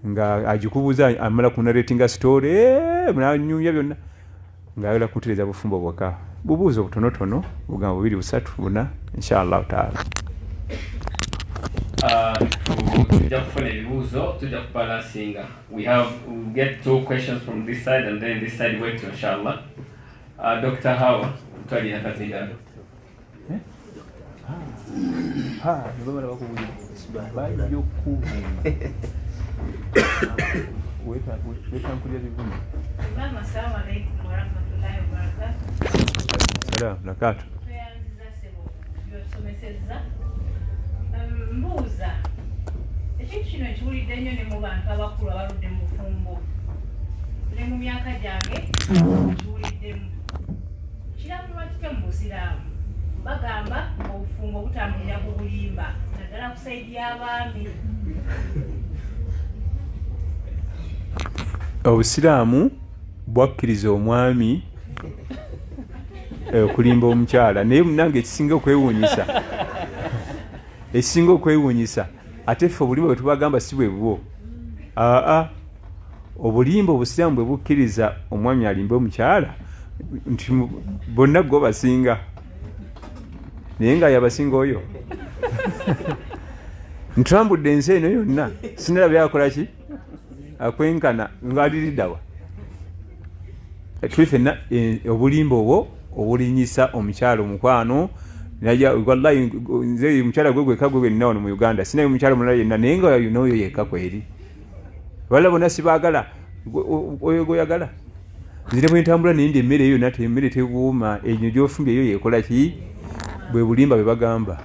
nga agikubuuza amala kunarratinga story, n'anyumya byonna ng'ayagala kutereeza bufumbo bwokka. Bubuuzo butonotono, bugambo 2 3 4 inshallah taala. Tujja kufuna ebibuuzo, tujja kubalansinga. We get 2 questions from this side and then this side wait inshallah. Dr. Hawa twalina kazindaalo. Nebamala bakubulira bajja okukuvuma wetankulira bivume. Mama, assalamu alaikum warahmatullahi wabarakatuh. Salam nakatu. Tweyanziza ssebo by'otusomesezza. Mbuuza ekintu kino nkiwulidde nnyo ne mu bantu abakulu abaludde mu bufumbo ne mu myaka gyange nkiwuliddemu. Kiramulwa kitya mu Busiraamu? Bagamba obufumbo butambulira ku bulimba naddala ku sayidi y'abaami. Obusiraamu bwakkiriza omwami okulimba omukyala, naye munange ekisinga okwewuunyisa ate ffe obulimba bwe tubagamba si bwe bwo. Aa, obulimba obusiraamu bwe bukkiriza omwami alimbe omukyala nti bonna gwe basinga, naye nga yabasinga oyo. Ntambudde ensi eno yonna sinalabye akola ki akwenkana ng'aliriddawa. Tuli ffenna obulimba obwo obulinyisa omukyala omukwano. Wallahi nze omukyala gwe gwekka gwe gwenna wano mu Uganda sinayo omukyala mulala yenna, naye nga n'oyo yekka kweri. Balala bonna sibaagala, oyo gw'oyagala. Nze ne bwe ntambula naye ndi emmere eyo yonna emmere tewooma, eyo gy'ofumbye eyo yeekola ki? Bwe bulimba bwe bagamba.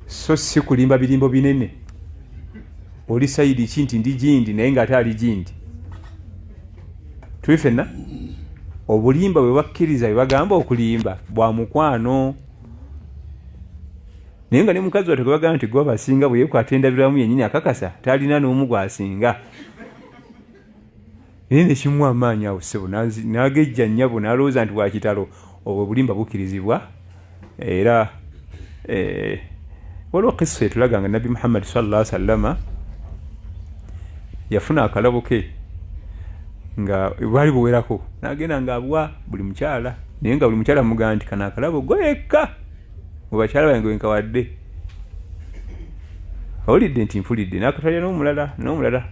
So si kulimba birimbo binene. Oli sayidi ki nti ndi gindi naye ng'ate ali gindi. Tuli ffenna obulimba bwe bakkiriza bwe bagamba okulimba bwa mukwano, naye nga ne mukazi wattu gwe bagamba nti gwe abasinga bwe yeekwata endabirwamu yennyini akakasa talina n'omu gw'asinga, naye ne kimuwa amaanyi awo ssebo n'agejja nnyabo n'alowooza nti bwa kitalo. Obwo obulimba bukkirizibwa. Era waliwo kissa etulaga nga Nabbi Muhammad sallallahu alaihi wasallama yafuna akalabo ke nga bwali buwerako, n'agenda ng'abuwa buli mukyala, naye nga buli mukyala amugamba nti kano akalabo gwe yekka mu bakyala bange wenkawadde. Awulidde nti mpulidde, n'akatwalira n'omulala n'omulala.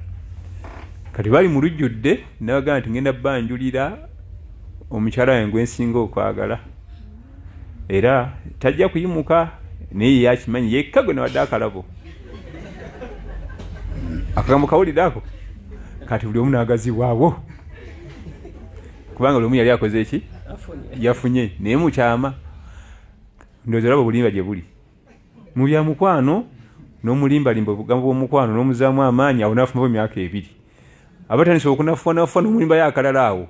Kati bali mu lujjudde n'abagamba nti ngenda banjulira omukyala wange gwe nsinga okwagala, era tajja kuyimuka, naye ye akimanyi yekka gwe nawadde akalabo. Akagambo kawulidde ako? Kati buli omu n'agazibwawo kubanga buli omu yali akoze eki? Yafunye, naye mu kyama. Ndowooza olaba obulimba gye buli mu bya mukwano, n'omulimbalimba obugambo bw'omukwano n'omuzaamu amaanyi, awo n'afumawo emyaka 2. Abatandise okunafuwanafuwa n'omulimbayo akalala awo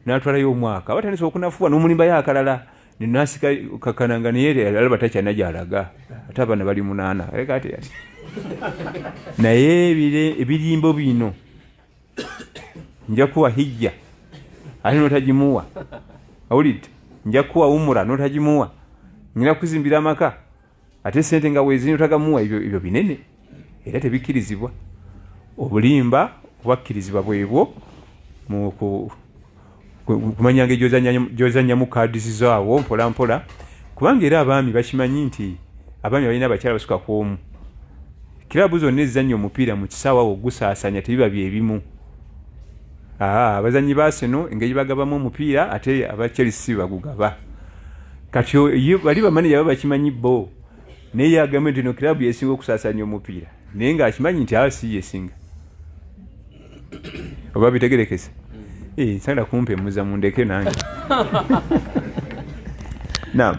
n'atwalayo omwaka. Abatandise okunafuwa n'omulimbayo akalala nasika kakananga, naye alaba takyalina gy'alaga, ate abaana bali 8. Kati naye ebirimbo bino nja kuwa hijja ate n'otagimuwa, awulidde, nja kuwa umura n'otagimuwa, ngenda kuzimbira amaka ate sente nga weeziri n'otagamuwa, ebyo binene era tebikkirizibwa. Obulimba bwakkirizibwa bwebwo mu kumanya ngeri gy'ozannyamu kaadi zaawo mpola mpola, kubanga era abaami bakimanyi nti abaami balina abakyala basuka ku omu. Kiraabu zonna ezizannya omupiira mu kisaawe awo ogusaasanya tebiba byebimu. Abazannyi ba Arsenal engeri bagabamu omupiira ate aba Chelsea bagugaba. Kati bali bamaneja baba bakimanyi bo, naye yagambye nti no kiraabu yesinga okusaasanya omupiira, naye ng'akimanyi nti si yesinga. Oba bitegerekese? Nsanga kumpemuza mundeke nange. Naam.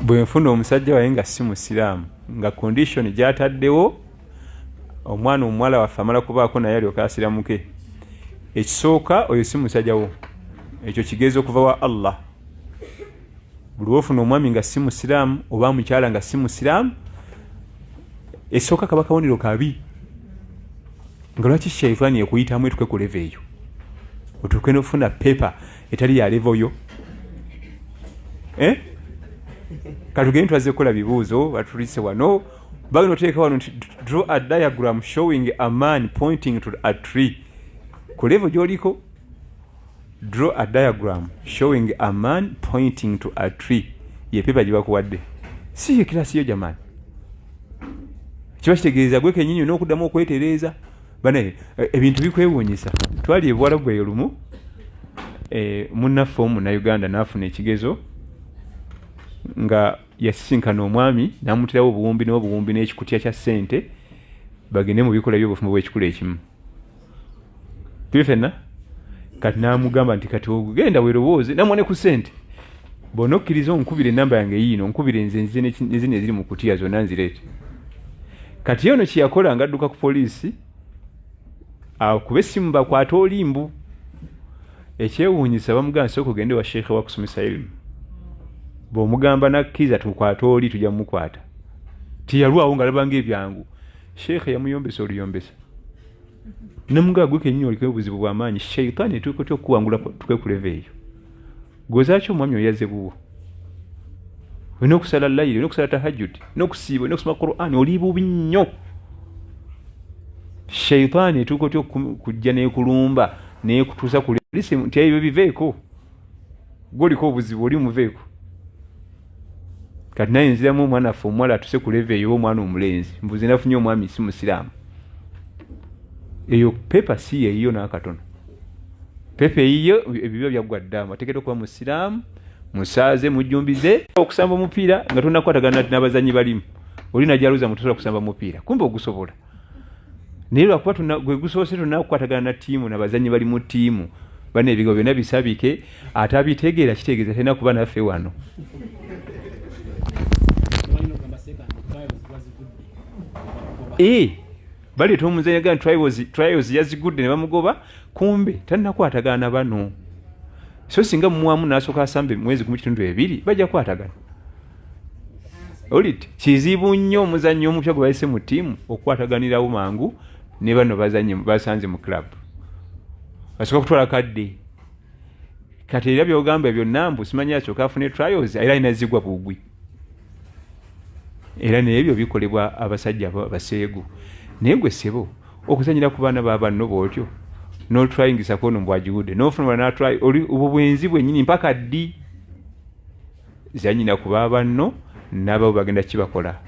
Bwe nfuna omusajja wange nga si musiraamu, nga condition gy'ataddewo omwana omuwala waffe amala kubaako naye alyoke asiramuke, ekisooka oyo si musajja wo, ekyo kigezo okuva wa Allah. Buli w'ofuna omwami nga si musiraamu oba mukyala nga si musiraamu, esooka kaba kabonero kabi, nga lwaki shaitaani ekuyitamu etuuke ku level eyo, otuuke n'ofuna pepa etali ya level yo. Katugende twazze kukola bibuuzo, batulise wano bagenda oteeka wano nti draw a diagram showing a man pointing to a tree. Ku level gy'oliko Draw a diagram showing a man pointing to a tree. Ye paper gye bakuwadde. Si ye kirasi yo jamani. Kiba kitegeeza gwe kennyini olina okuddamu okwetereeza. Bane ebintu bikwewuunyisa. Twali e Buwarabu eyo lumu, munnaffe omu Munnayuganda n'afuna ekigezo nga yasisinkana omwami n'amuterawo obuwumbi n'obuwumbi n'ekikutya kya ssente bagende mu bikolwa by'obufumbo bw'ekikula ekimu. Tuli fenna kati n'amugamba nti kati ogenda weerowooze namwa ne ku ssente bw'onokkiriza onkubire ennamba yange yiino onkubire nze nzize ne zino eziri mu kutiya zonna nzireete. Kati ye ono kye yakola ng'adduka ku poliisi akube essimu bakwate oli mbu. Ekyewuunyisa bamugamba sooka ogende wa sheikh wakusomesa ilimu bw'omugamba n'akkiriza tukwate oli tujja mumukwata. Teyalwawo ng'alaba ng'ebyangu. Sheikh yamuyombesa oluyombesa namugamba gwe kennyini oliko obuzibu bw'amaanyi shaitaani etuuka otya okukuwangula tuke ku leve eyo gwozaaki omwami oyo yazze buwo olina okusala layiri olina okusala tahajjudi olina okusiiba olina okusoma Qur'an oli bubi nnyo shaitaani etuuka otya okujja n'ekulumba n'ekutuusa ku lisi nti ebyo biveeko gwe oliko obuzibu oli muveeko kati naye nziramu omwana affe omuwala atuse ku leve eyo omwana omulenzi mbuze nafunye omwami si musiraamu eyo pepa si yeyiyo n'akatono pepa eyiyo ebibyo byaggwa dda ateekeddwa okuba musiraamu musaaze mujjumbize okusamba omupiira nga tonakwatagana n'abazanyi balimu oli najaluza mutusobola kusamba mupiira kumbe ogusobola naye lwakuba gwe gusoose tonakukwatagana na ttiimu nabazanyi bali mu ttiimu bana ebigambo byonna bisabike ate abitegeera kitegeeza talina kuba naffe wano baleeta omuzanyi aga trials yazigudde ne bamugoba kumbe tannakwatagana na bano so singa mumuwamu n'asooka asamba mwezi gumu kitundu ebiri bajja kukwatagana olit kizibu nnyo omuzannyi omupya gwe bayise mu ttiimu okukwataganirawo mangu ne bano bazanye basanze mu club asooka kutwala kadde kati era byogamba byonna mbu simanyi asooka afune trials era alina zigwa bugwi era nebyo bikolebwa abasajja abaseegu naye gwe ssebo okuzanyira ku baana ba banno bwotyo notryingisako ono mbwagiwudde nofuna natry obwo bwenzi bwenyini mpaka ddi zanyina ku ba banno nababo bagenda kibakola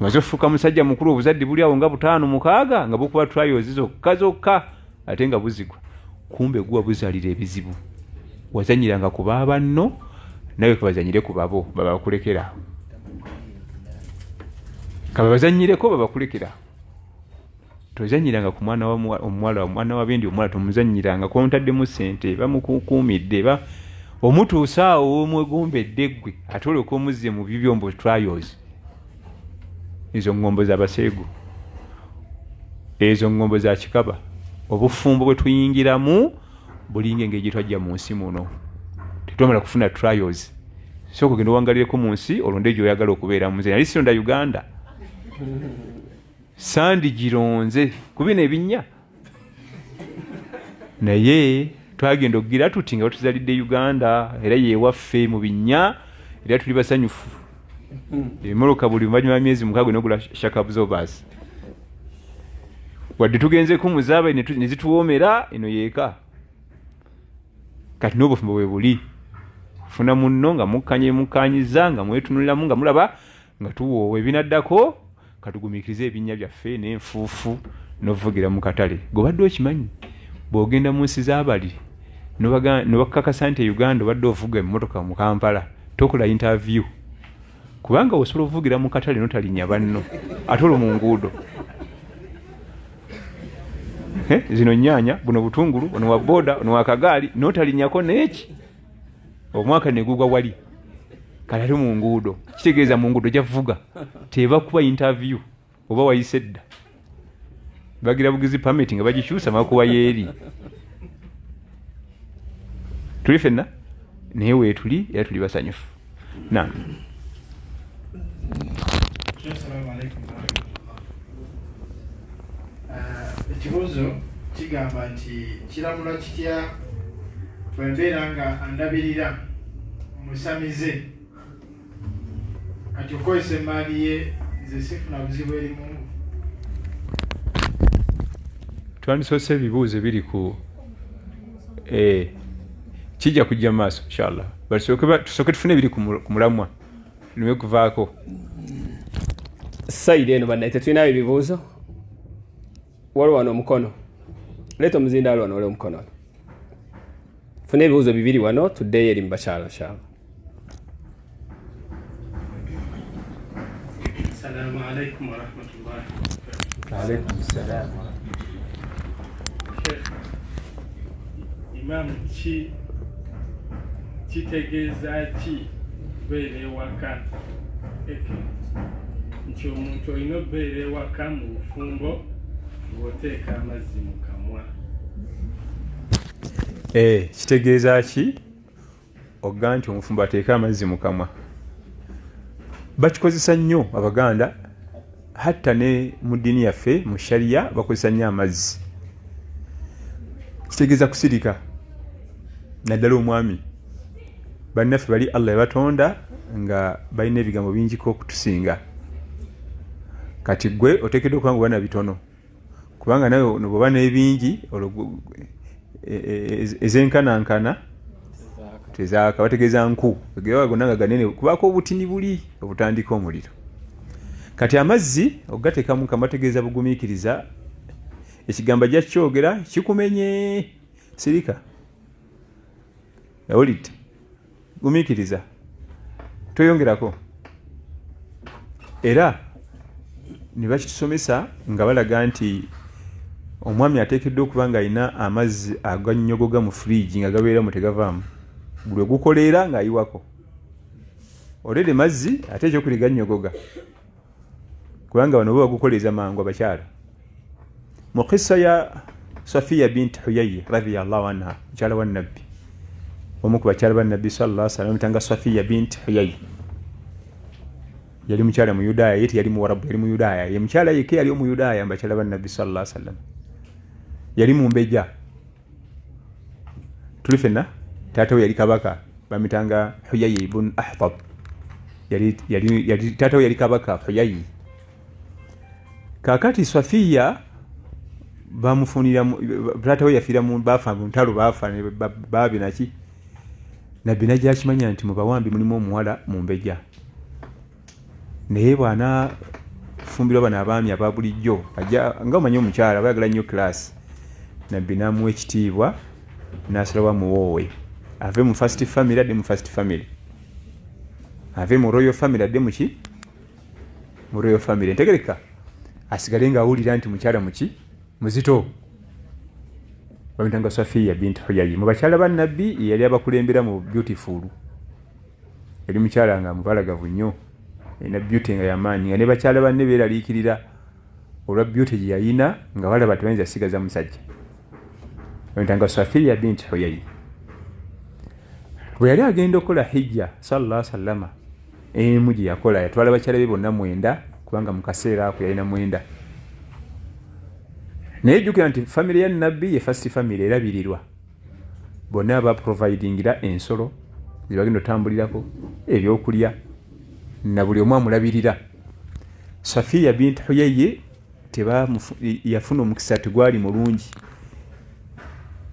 omaze ofuuka musajja mukulu obuzadde buli awo nga butaano mukaaga nga bukuba trials zokka zokka ate nga buzigwa kumbe guwa buzalira ebizibu wazanyiranga ku ba banno nawe kabazanyire ku babo babakulekera kababazanyireko babakulekera tozanyiranga ku mwana omuwala omwana wa bendi omuwala tomuzanyiranga kontaddemu sente bamukukuumidde ba omutuusa awo omwegombedde ggwe ate olwoka omuzze mu bibyo mbu trials ezo ŋŋombo za baseegu ezo ŋŋombo za kikaba obufumbo bwe tuyingiramu bulinga engeri gye twajja mu nsi muno tetwamala kufuna trials sooka ogenda owangalireko mu nsi olonde gy'oyagala okubeeramu nze nali sironda uganda sandigironze ku bino ebinnya naye twagenda okugira tuti nga batuzalidde uganda era yewaffe mu binnya era tuli basanyufu emoloka buli luvannyuma lwa myezi mukaaga nogula shakabzobas wadde tugenzeko muzaaba ne zituwoomera eno yeeka kati n'obufumbo bwe buli funa munno nga mukkanye mukkanyiza nga mwetunuliramu nga mulaba nga tuwoowa ebinaddako katugumiikirize ebinnya byaffe n'enfuufu n'okuvugira mu katale gwe obadde okimanyi bw'ogenda mu nsi z'abali nobakakasa nti e uganda obadde ovuga emmotoka mu kampala tokola interview kubanga osobola okuvugira mu katale notalinya banno ate olwo mu nguudo zino nyaanya buno butungulu ono wa boda ono wa kagaali notalinyako neeki omwaka negugwa wali kale ate mu nguudo kitegeeza mu nguudo javuga tebakuba interview oba wayise dda bagira bugizi permit nga bagikyusa bakuwa yeeri tuli fenna naye weetuli era tuli basanyufu na Ekibuuzo kigamba nti kiramulwa kitya bwe mbeera nga andabirira musamize kati okukozesa emmaali ye nze sifuna buzibu eri Mungu? Twandisoose ebibuuzo ebiri ku Eh, kijja kujja mu maaso inshallah, tusooke tufune ebiri ku mulamwa tuleme kuvaako. Side eno bannaye tetulinayo ebibuuzo. Waliwo wano omukono, leeta omuzindaalo wano, waliwo omukono wano. Funa ebibuuzo bibiri wano, tuddeyo eri mu bakyala inshallah. Assalamu alaikum warahmatullahi wabarakatuh. Alaikum salam. Sheikh, Imam, ki kitegeeza ki kubeera ewaka? Eke nti omuntu olina okubeera ewaka mu bufumbo ng'oteeka amazzi mu kamwa. Eh, kitegeeza ki oga nti omufumbo ateeke amazzi mu kamwa? Bakikozesa nnyo Abaganda, hatta ne mu ddiini yaffe mu sharia bakozesa nnyo amazzi. Kitegeeza kusirika, naddala omwami. Bannaffe bali Allah yabatonda nga balina ebigambo bingiko okutusinga. Kati gwe oteekeddwa okuba nga oba na bitono, kubanga nawe bw'oba n'ebingi olwo ezenkanankana tezaaka, bategeeza nku geba gonna nga ganene, kubaako obutini buli obutandika omuliro. Kati amazzi okugateekamu kamwa bategeeza bugumiikiriza. Ekigambo ajja kukyogera kikumenye, sirika, awulidde, gumiikiriza, toyongerako. Era ne bakitusomesa nga balaga nti omwami ateekeddwa okuba ng'alina amazzi agannyogoga mu firiigi nga gabeeramu tegavaamu, buli ogukoleera ng'ayiwako olede mazzi, ate ekyokubiri gannyogoga, kubanga bano bo bagukoleeza mangu abakyala. Mu kissa ya Safiya bint Huyayi radhiyallahu anha, mukyala wa Nabbi, omu ku bakyala ba Nabbi sallallahu alaihi wasallam, bamuyitanga Safiya bint Huyayi, yali mukyala Muyudaaya, ye teyali Muwarabu, yali Muyudaaya. Ye mukyala yekka yali Omuyudaaya mu bakyala ba Nabbi sallallahu alaihi wasallam. Yali mumbejja, tuli fenna. Taata we yali kabaka, bamitanga Huyayi ibn Ahtab. Yali taata we yali kabaka Huyayi. Kakati Safiya bamufunira, taata we yafiira mu bafa mu ntalo, bafa babi naki. Nabbi najja akimanya nti mu bawambi mulimu omuwala mumbejja, naye bw'anaafumbirwa bano abaami aba bulijjo ajja nga omanyi omukyala bayagala nnyo class. Nabbi n'amuwa ekitiibwa n'asalawo amuwoowe, ave mu first family adde mu first family, ave mu royal family adde muki mu royal family. Ntegereka asigale ng'awulira nti mukyala muki muzito. Bamuyitanga Safiya bint Huyayi. Mu bakyala ba Nabbi yali abakulembera mu beautiful, yali mukyala nga mubalagavu nnyo, alina beauty nga yamaanyi, nga ne bakyala banne beeraliikirira olwa beauty gye yalina, nga balaba tebayinza sigaza musajja. Bamuyitanga Safiya bint Huyayi. Bwe yali agenda okukola hijja sallallahu sallama emu gye yakola, yatwala bakyala be bonna 9, kubanga mu kaseera ako yalina 9. Naye jjukira nti famire ya Nabbi ye first family erabirirwa, bonna baprovidingira ensolo zebagenda otambulirako, ebyokulya, na buli omu amulabirira. Safiya bint Huyayi yafuna omukisa tegwali mulungi,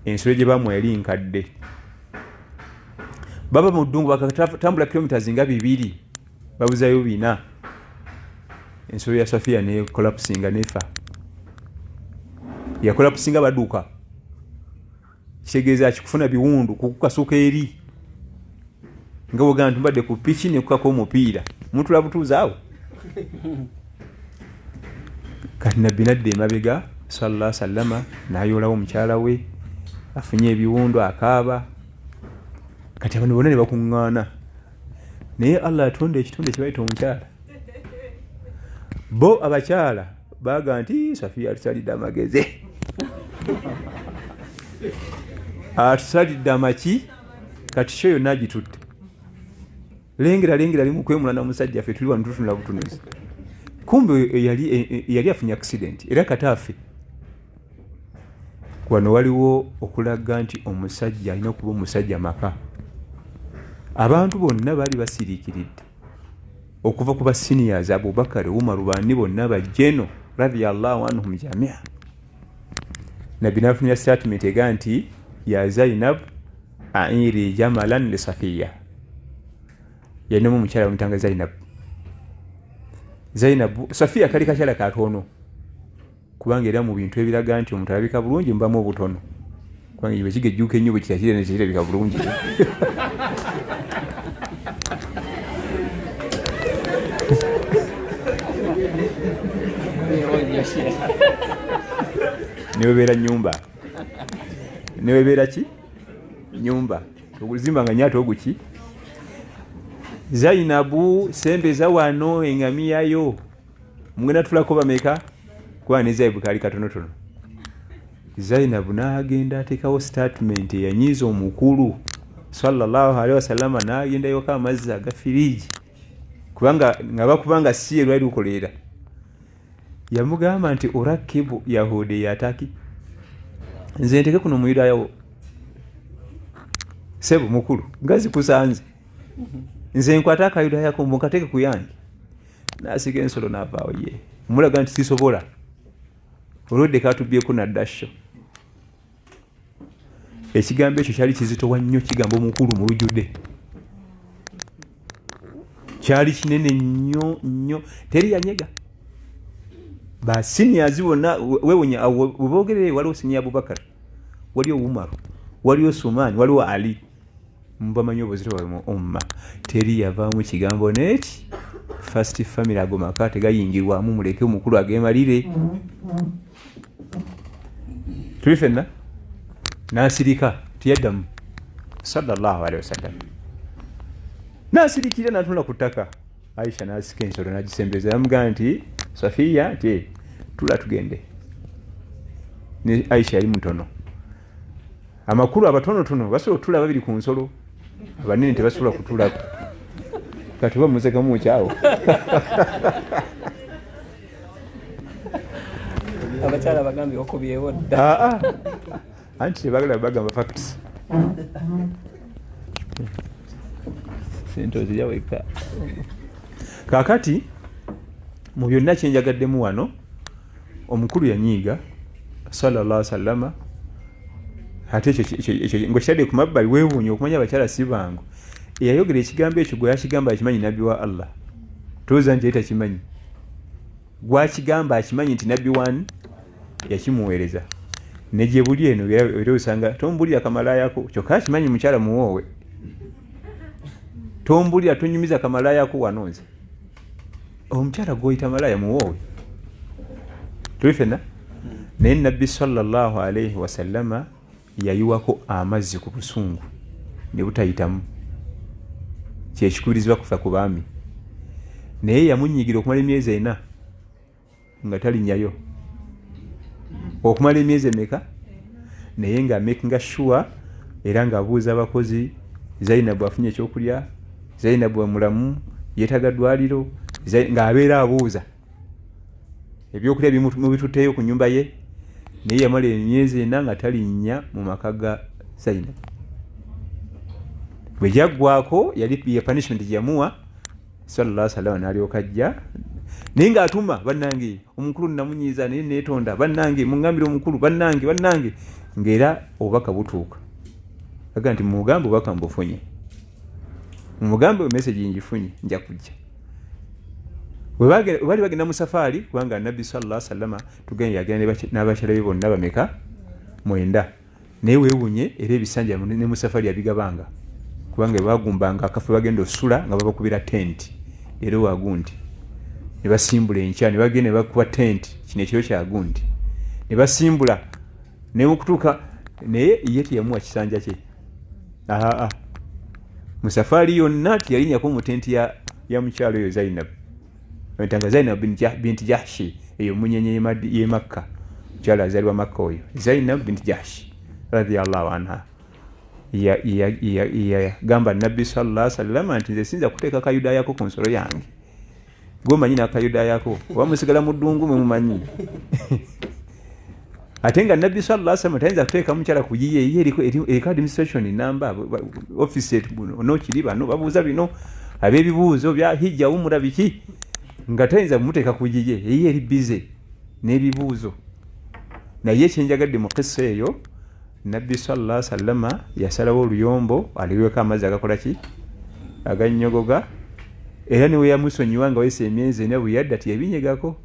ensolo gye bamuwa yali nkadde. Baba mu ddungu, bakatambula kilometers nga 2, babuzayo 4, ensolo ya Safiya ne collapsinga nefa. Yacollapsinga badduka, kitegeeza kikufuna biwundu kukukasuka eri nga bwogamba nti mbadde ku piki nekukako omupiira, mutula butuuzi awo. Kati Nabbi nadda emabega sallallahu sallama n'ayoolawo omukyala we afunye ebiwundu, akaaba. Kati abantu bonna ne bakuŋŋaana, naye Allah yatonda ekitonde kyebayita omukyala. Bo abakyala baga nti Safiya atusalidde amagezi, atusalidde amaki, kati kyo yonna agitutte. Lengera lengera ali mukwemula na musajja, ffe tuli wano tutunula butunuzi. Kumbe yali afunye accident era kati afe. Wano waliwo okulaga nti omusajja alina okuba omusajja maka. Abantu bonna baali basiriikiridde okuva ku baseniors, Abubakar, Umaru, bani bonna bajjeno radiyallahu anhum jamia. Nabbi n'afunira statement ega nti Ya Zainab, airi jamalan li Safiya. Yalinamu omukyala bamutanga Zainab. Zainab, Safiya kali kakyala katono, kubanga era mu bintu ebiraga nti omuntu alabika bulungi mubamu obutono, kubanga bwe kigejjuka ennyo bwe kirakirira ne kirabika bulungi. Newebeera nyumba, newebeera ki nyumba, oguzimba nga nyato oguki. Zainabu, sembeza wano engamiya yo, mugenda tulako bameka, kuba ne Zainabu kali katonotono. Zainabu n'agenda ateekawo statement eyanyiiza omukulu sallallahu alaihi wasallama, n'agenda yoka amazzi aga firiji, kubanga nga bakubanga si ye lwali lukoleera. Yamugamba nti orakibu yahudi yataki, nze nteke kuno muyudayawo sebo mukulu nga zikusanze, nze nkwate akayudayako mukateeke ku yange. N'asiga ensolo n'avaawo ye mulaga nti sisobola, olwedde katubyeko naddasho. Ekigambo ekyo kyali kizitowa nnyo, kigamba omukulu mu lujjudde, kyali kinene nnyo nnyo, teri yanyega. Basiniyazi bonna weewunya, webogerere waliwo siniya Abubakar, waliwo Umaru, waliwo Sumaani, waliwo Ali, mubamanyi obuzito bwabwe mu umma. Teri yavaamu kigambo n'eki first family, ago maka tegayingirwamu, muleke omukulu agemalire. Tuli fenna n'asirika, teyaddamu sallallahu alaihi wasallam, n'asirikira n'atunula ku ttaka. Aisha n'asika ensolo n'agisembeza, yamugamba nti Safiya nti tula tugende. Ne Aisha yali mutono, amakulu abatonotono basobola okutula babiri ku nsolo, abanene tebasobola kutulako. Kati oba muzekamu kyawo abakyala bagambye okubyewo dda. Anti tebagala bagamba facts, sente ozirya wekka. Kaakati mu byonna kyenjagaddemu wano, omukulu yanyiiga sallallahu sallama, ate ekyo ng'okitadde ku mabbali, weewuunya okumanya abakyala si bangu. Eyayogera ekigambo ekyo gwe yakigamba akimanyi nabbi wa Allah, towooza nti yali takimanyi. Gwakigamba akimanyi nti nabbi wani yakimuweereza. Ne gye buli eno era osanga tombulira kamalaayako, kyokka akimanyi mukyala muwoowe. Tombulira, tonyumiza kamalaayako wano nze. Omukyala gw'oyita malaaya muwoowe. Tuli fenna? Naye nabbi sallallahu alaihi wasallama yayiwako amazzi ku busungu ne butayitamu, kyekikubirizibwa kufa ku baami. Naye yamunyiigira okumala emyezi 4 nga talinnyayo, okumala emyezi emeka, naye nga makinga sure era ng'abuuza abakozi, Zainabu afunye ekyokulya, Zainabu mulamu, yeetaaga ddwaliro, ng'abeera abuuza ebyokulya mubitutteyo ku nnyumba ye. Naye yamala emyezi 4 nga talinnya mu maka ga Zainabu. Bwe gyaggwako yali ya punishment gye yamuwa sallallahu alaihi wasallam, n'alyoka ajja naye ng'atuma, bannange omukulu namunyiiza naye neetonda, bannange muŋŋambire omukulu, bannange bannange, ng'era obubaka butuuka. Aga nti mumugambe obubaka mbufunye, mumugambe message ngifunye, nja kujja. Bwe bali bagenda mu safaari, kubanga nabbi sallallahu alaihi wasallam tugenda yagenda n'abakyala be bonna bameka 9. Naye weewunye era ebisanja ne mu safaari yabigabanga, kubanga bagumbanga akafu bagenda osula nga babakubira tent, leero wagundi ne basimbula enkya ne bagenda ne bakuba tent, kino ekiro kya gundi ne basimbula ne mukutuuka. Naye ye teyamuwa kisanja kye. Aa, mu safaari yonna teyalinnyako mu tenti ya mukyalo oyo Zainab, nga Zainab binti Jahshi, eyo munyenye ye Makka, mukyalo azaalibwa Makka oyo Zainab binti Jahshi radhiyallahu anha. Yagamba nabbi sallallahu alaihi wasallam nti nze sinza kuteeka kayudaayako ku nsolo yange, gwe omanyi n'akayudaayako oba musigala mu ddungu mwe mumanyi. Ate nga nabbi sallallahu alaihi wasallam tayinza kuteeka mukyala ku yiye, ye eriko administration namba office nokiri bano babuuza bino ab'ebibuuzo bya hijja umura biki, nga tayinza kumuteeka ku yiye, eyiye eri busy n'ebibuuzo. Naye kyenjagadde mu kissa eyo, Nabbi sallallahu alaihi wasallama yasalawo oluyombo aliweko amazzi agakola ki, agannyogoga, era ne we yamusonyiwa nga wayise emyezi 4 bwe yadda teyabinyegako.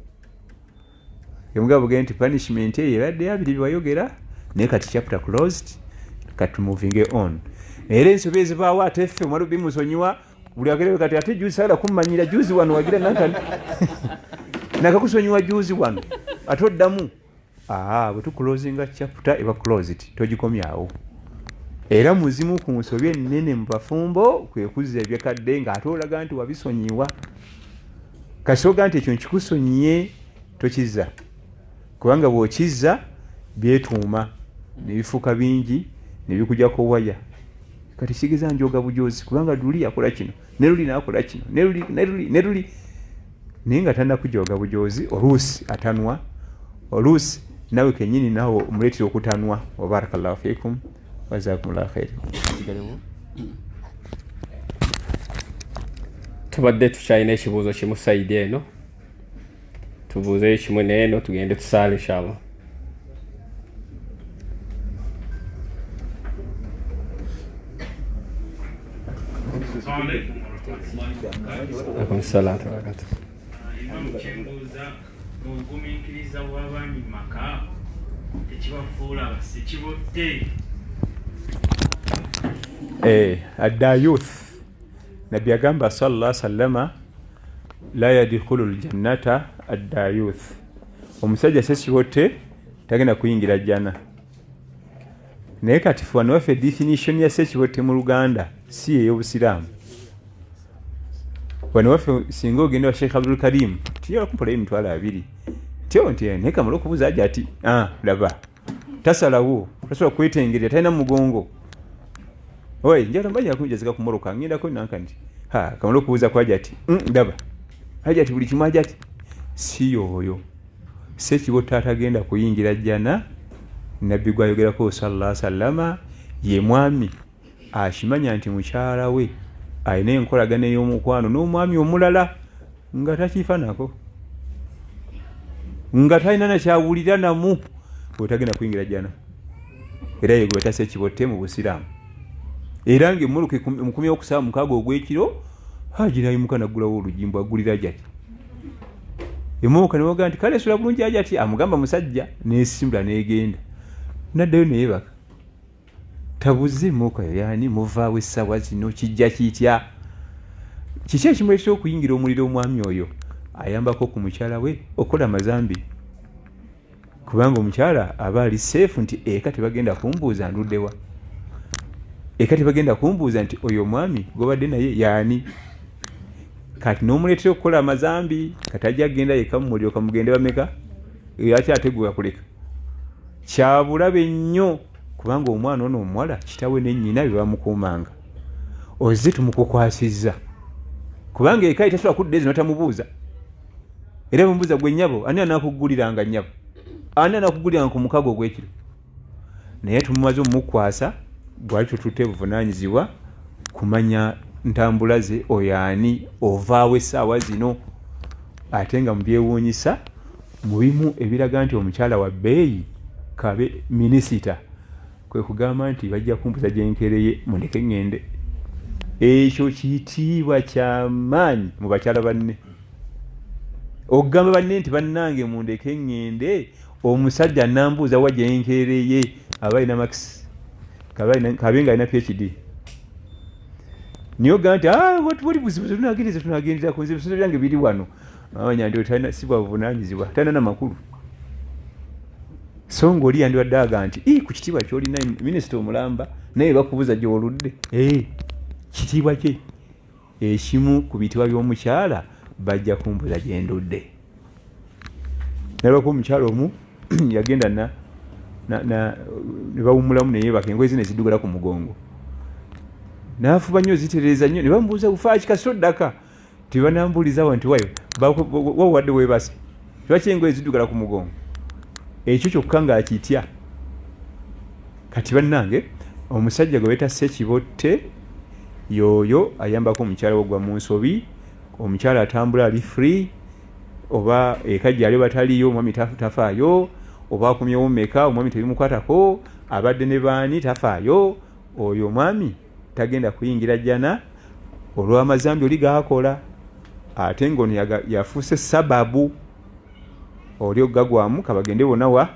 Yamugamba bugende nti punishment eyo ebadde abiri byewayogera, naye kati chapter closed, kati moving on. Era ensobi ezibaawo ate ffe omala bimusonyiwa buli agerewe kati ate juzi sagala kummanyira juzi wano wagira nankani nakakusonyiwa juzi wano ate oddamu. Bwe tukulozinga chapter eba closed, togikomyawo. Era muzimu ku nsobi ennene mu bafumbo kwe kuzza ebyekadde ng'ate olaga nti wabisonyiwa. Kasooga nti ekyo nkikusonyiye tokizza, kubanga bw'okizza byetuuma ne bifuuka bingi ne bikujjako waya. Kati kigeza njoga bujozi kubanga luli yakola kino ne luli n'akola kino ne luli ne luli ne luli, naye nga tannakujoga bujozi, oluusi atanwa, oluusi nawe kennyini nawe omuleetera okutanwa. Wa barakallahu fiikum wa jazakumullahu khair. Tubadde tukyalina ekibuuzo kimu sayidi eno, tubuuzeyo kimu neeno tugende tusaale inshallah. Alaikum salaam wa barakatuh. Imamu kyembuuza, obugumiikiriza bw'abaami mu maka tekibafuula basekibotte? Addayuth Nabbi agamba sallallahu alaihi wasallama la yadkhulu ljannata addayuth, omusajja sekibotte tagenda kuyingira jjana. Naye kati ffe wano waffe definition ya sekibotte mu Luganda si ey'obusiraamu. Wano waffe singa ogenda wa Sheikh Abdul Karim tiyala kumpolayo 20,000 tyo nti naye kamala okubuuza aja ati laba tasalawo, tasobola kwetengerera, talina mugongo. Oi njala mbanya kunjazika kumoroka ngendako nanka nti kamala okubuuza kwa aja ati ndaba aja ati buli kimu aja ati si yoyo sekibotte atagenda kuyingira jjana. Nabbi gwayogerako sallallahu alaihi wasallama ye mwami akimanya nti mukyala we alina enkolagana ey'omukwano n'omwami omulala nga takifanako, nga talina nakyawulira namu, otagenda kuyingira jjana. Era ye gwe batasa ekibotte mu busiraamu. Era ng'emmoloka emukumi okusaba mukaaga ogw'ekiro Haji n'ayimuka n'aggulawo olugimbo aggulira Hajati. Emmotoka ne bagamba nti kale sula bulungi Hajati, amugamba musajja n'esimbula n'egenda. N'addayo ne yeebaka. Tabuze emmotoka yo yaani muvaawo essaawa zino kijja kitya? Kiki ekimuleetera okuyingira omuliro omwami oyo? Ayambako ku mukyala we okukola amazambi. Kubanga omukyala aba ali seefu nti eka tebagenda kumbuuza nduddewa, eka tebagenda kumbuuza nti oyo omwami gw'obadde naye yaani. Kati n'omuleetera okukola amazambi, kati ajja kugenda yekka mu muliro, kamugende bameka, ate ate gwe bakuleka. Kya bulabe nnyo kubanga omwana ono omuwala kitaawe ne nnyina bye bamukuumanga, ozze tumukukwasizza kubanga eka tasobola kudda ezo n'otamubuuza. Era bamubuuza gwe nnyabo ani anaakugguliranga nnyabo, ani anaakugguliranga ku mukago ogw'ekiro? Naye tumumaze omukwasa, gwali tututte buvunaanyizibwa kumanya ntambula ze, oyo ani, ovaawo essaawa zino. Ate nga mu byewuunyisa mu bimu ebiraga nti omukyala wa bbeeyi kabe minisita, kwe kugamba nti bajja kumbuza gye nkereye muleke ŋŋende. Ekyo kitiibwa kya maanyi mu bakyala banne, okugamba banne nti bannange mundeke ŋŋende, omusajja nambuuza wa gye nkereye, aba alina makisi, kabe nga alina PhD. Naye ogamba nti wali buzibu, tunagendereza tunagenderako, nze ebisuzo byange biri wano. Amanya nti talina si bwa buvunaanyizibwa, talina na makulu. So ng'oli yandibadde aga nti ku kitiibwa ky'olina minisita omulamba naye bakubuuza gy'oludde. Kitiibwa kye ekimu ku bitiibwa by'omukyala, bajja kumbuuza gye ndudde. Nalabako omukyala omu yagenda ne bawummulamu ne yeebaka, engoye ze ne ziddugala ku mugongo, n'afuba nnyo zitereeza nnyo, ne bamubuuza bufaaki kasita oddaka, tebanambuuliza nti wayo wawadde weebase, lwaki engoye ziddugala ku mugongo? Ekyo kyokka ng'akitya. Kati bannange omusajja gwe beeta sekibotte yoyo ayambako omukyala we ogwa mu nsobi, omukyala atambula ali free, oba eka gyali oba taliyo omwami tafaayo, oba akomyewo mmeka omwami tebimukwatako, Abadde ne baani tafaayo. Oyo omwami tagenda kuyingira jjana olw'amazambi oli gaakola, ate ng'ono yafuuse sababu oli ogagwamu, kabagende bonna wa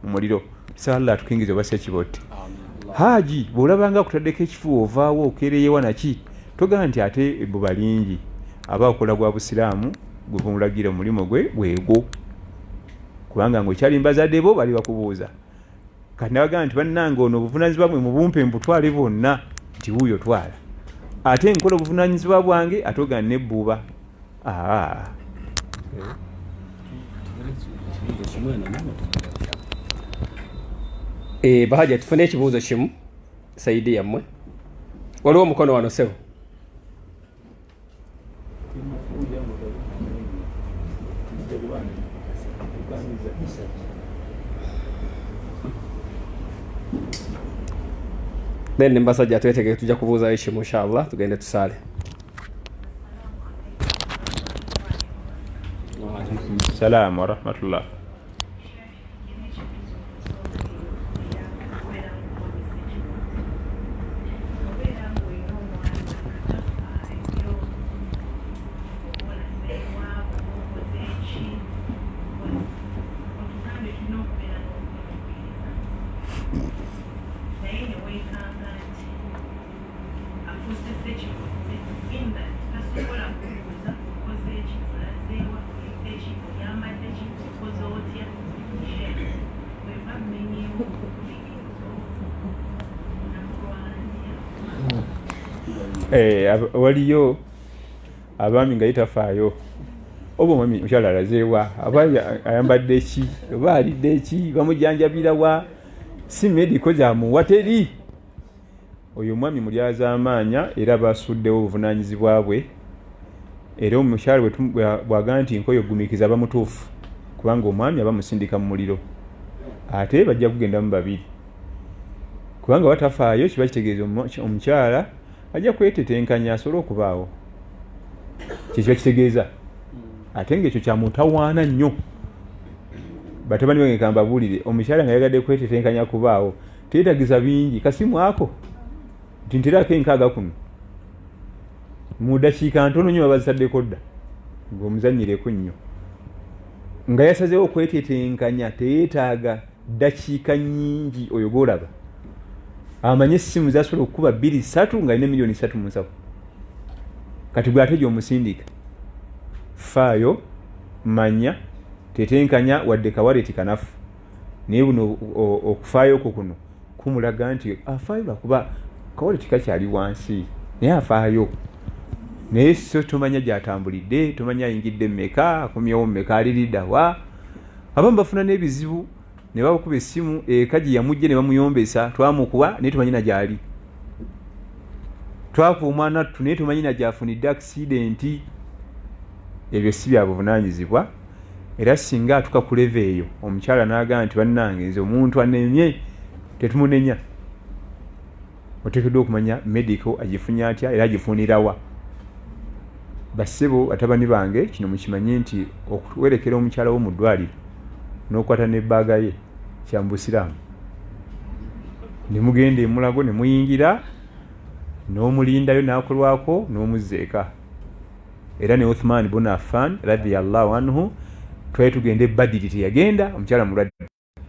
mu muliro. Saba Allah atukingirize oba si ekibotte. Haaji bw'olabanga akutaddeko ekifuba ovaawo okeereyewa naki, togamba nti ate ebbuba lingi, aba akola gwa busiraamu gwe bumulagira, omulimu gwe gwegwo, kubanga ng'okyali mu bazadde bo bali bakubuuza. Kati nabagamba nti bannange ono obuvunanyizibwa bwe mubumpe mbutwale bwonna, nti wuuyo twala, ate nkola obuvunanyizibwa bwange, ate ogamba nebbuba. Bahaja, tufune ekibuuzo kimu saidi yammwe. Waliwo omukono wano sebo. Then mbasajja twetegeke, tujja kubuuzayo kimu inshallah, tugende tusaale. Salaamu warahmatullah. Waliyo abaami nga yitafaayo, oba omwami mukyala alazeewa, aba ayambadde ki, oba alidde ki, bamujanjabirawa, si mediko zamuwa teri. Oyo omwami mulyazaamaanya era basuddewo obuvunaanyizibwa bwe. Era omukyala bw'agamba nti nkoyo ogumiikiza aba mutuufu, kubanga omwami aba musindika mu muliro, ate bajja kugendamu babiri, kubanga batafaayo kiba kitegeeza omukyala ajja kwetetenkanya asobole okubaawo, kyekiba kitegeeza. Ate ng'ekyo kyamutawaana nnyo. Batabani bange kambabuulire, omukyala nga yagadde kwetetenkanya kubaawo teyeetagiza bingi, kasimu ako nti nterako enkaaga kuno mu ddakiika ntono nnyo babazitaddeko dda, ng'omuzannyireko nnyo. Nga yasazeewo okwetetenkanya teyeetaaga ddakiika nnyingi. Oyo gw'olaba amanye essimu zasobola okukuba 2 3 nga alina miliyoni 3 mu nsawo. Kati gwe ate gy'omusindika, faayo, manya, tetenkanya, wadde kawaleti kanafu, naye buno okufaayo okwo kuno kumulaga nti afaayo, lwakuba kawaleti kakyali wansi, naye afaayo. Naye so tomanya gy'atambulidde, tomanya ayingidde mmeka, akomyewo mmeka, aliriddawa. Abamu bafuna n'ebizibu ne babakuba essimu eka gye yamujje ne bamuyombesa, twamukuba naye tumanyi na gy'ali, twakuba omwana ttu naye tumanyi na gy'afunidde accident. Ebyo si bya buvunaanyizibwa. Era singa atuka ku level eyo omukyala n'agamba nti bannange nze omuntu anemye, tetumunenya. Oteekeddwa okumanya medical agifunye atya era agifunirawa. Bassebo, batabani bange, kino mukimanye nti okuwerekera omukyala wo mu ddwaliro n'okwata n'ebbaaga ye kya mu busiraamu, ne mugenda emulago ne muyingira n'omulindayo n'akolwako n'omuzza eka. Era ne Uthman bun Affan radiyallahu anhu, twali tugenda ebadiri, teyagenda, omukyala mulwadde,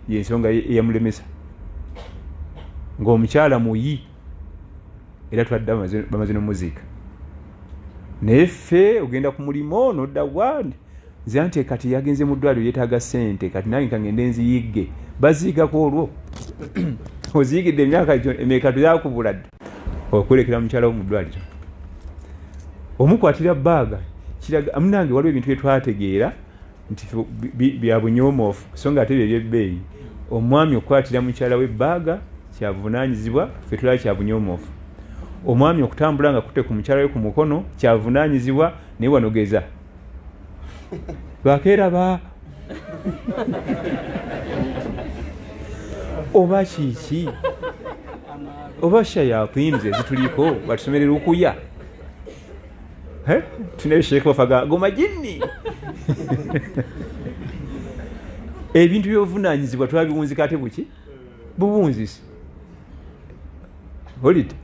yensonga eyamulemesa, ng'omukyala muyi, era twadda bamaze n'omuziika. Naye ffe ogenda ku mulimu noddawa, nze anti kati yagenze mu ddwaliro yeetaaga ssente, kati nange kangende nziyigge. Baziigako olwo oziyigidde emyaka emeka tuyakubula dda. Okwolekera mukyala wo mu ddwaliro omukwatira baaga kiraga munange waliwo ebintu byetwategeera nti bya bunyomoofu, so nga ate bye byebbeeyi. Omwami okukwatira mukyala we baaga kyabuvunaanyizibwa, ffe tulaba kya bunyomoofu. Omwami okutambula nga kutte ku mukyala we ku mukono kyabuvunaanyizibwa, naye wano geza bakeeraba oba kiki oba shayatini ze zituliko batusomere lukuya tunayo sheekh wafaga go majinni. Ebintu byobuvunanyizibwa twabiwunzika ate buki. Bubunzisi olite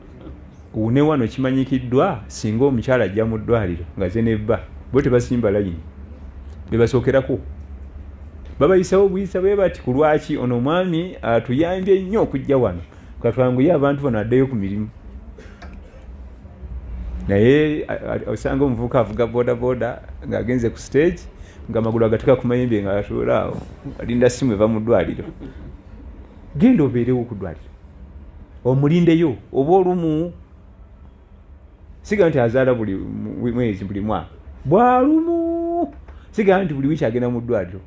ne wano kimanyikiddwa, singa omukyala ajja mu ddwaliro nga ze nebba, bo tebasimba layini, bebasookerako, babayisawo buyisa bwe bati. Ku lwaki ono omwami atuyambye nnyo okujja wano, katwanguye abantu bano addeyo ku mirimu. Naye osanga omuvubuka avuga boda boda ng'agenze ku stage, ng'amagulu agateeka ku mayembe, nga atuula awo alinda simu eva mu ddwaliro. Genda obeerewo ku ddwaliro omulindeyo oba olumu, siga nti azaala buli mwezi, buli mwaka bwalumu, siga nti buli wiiki agenda mu ddwaliro.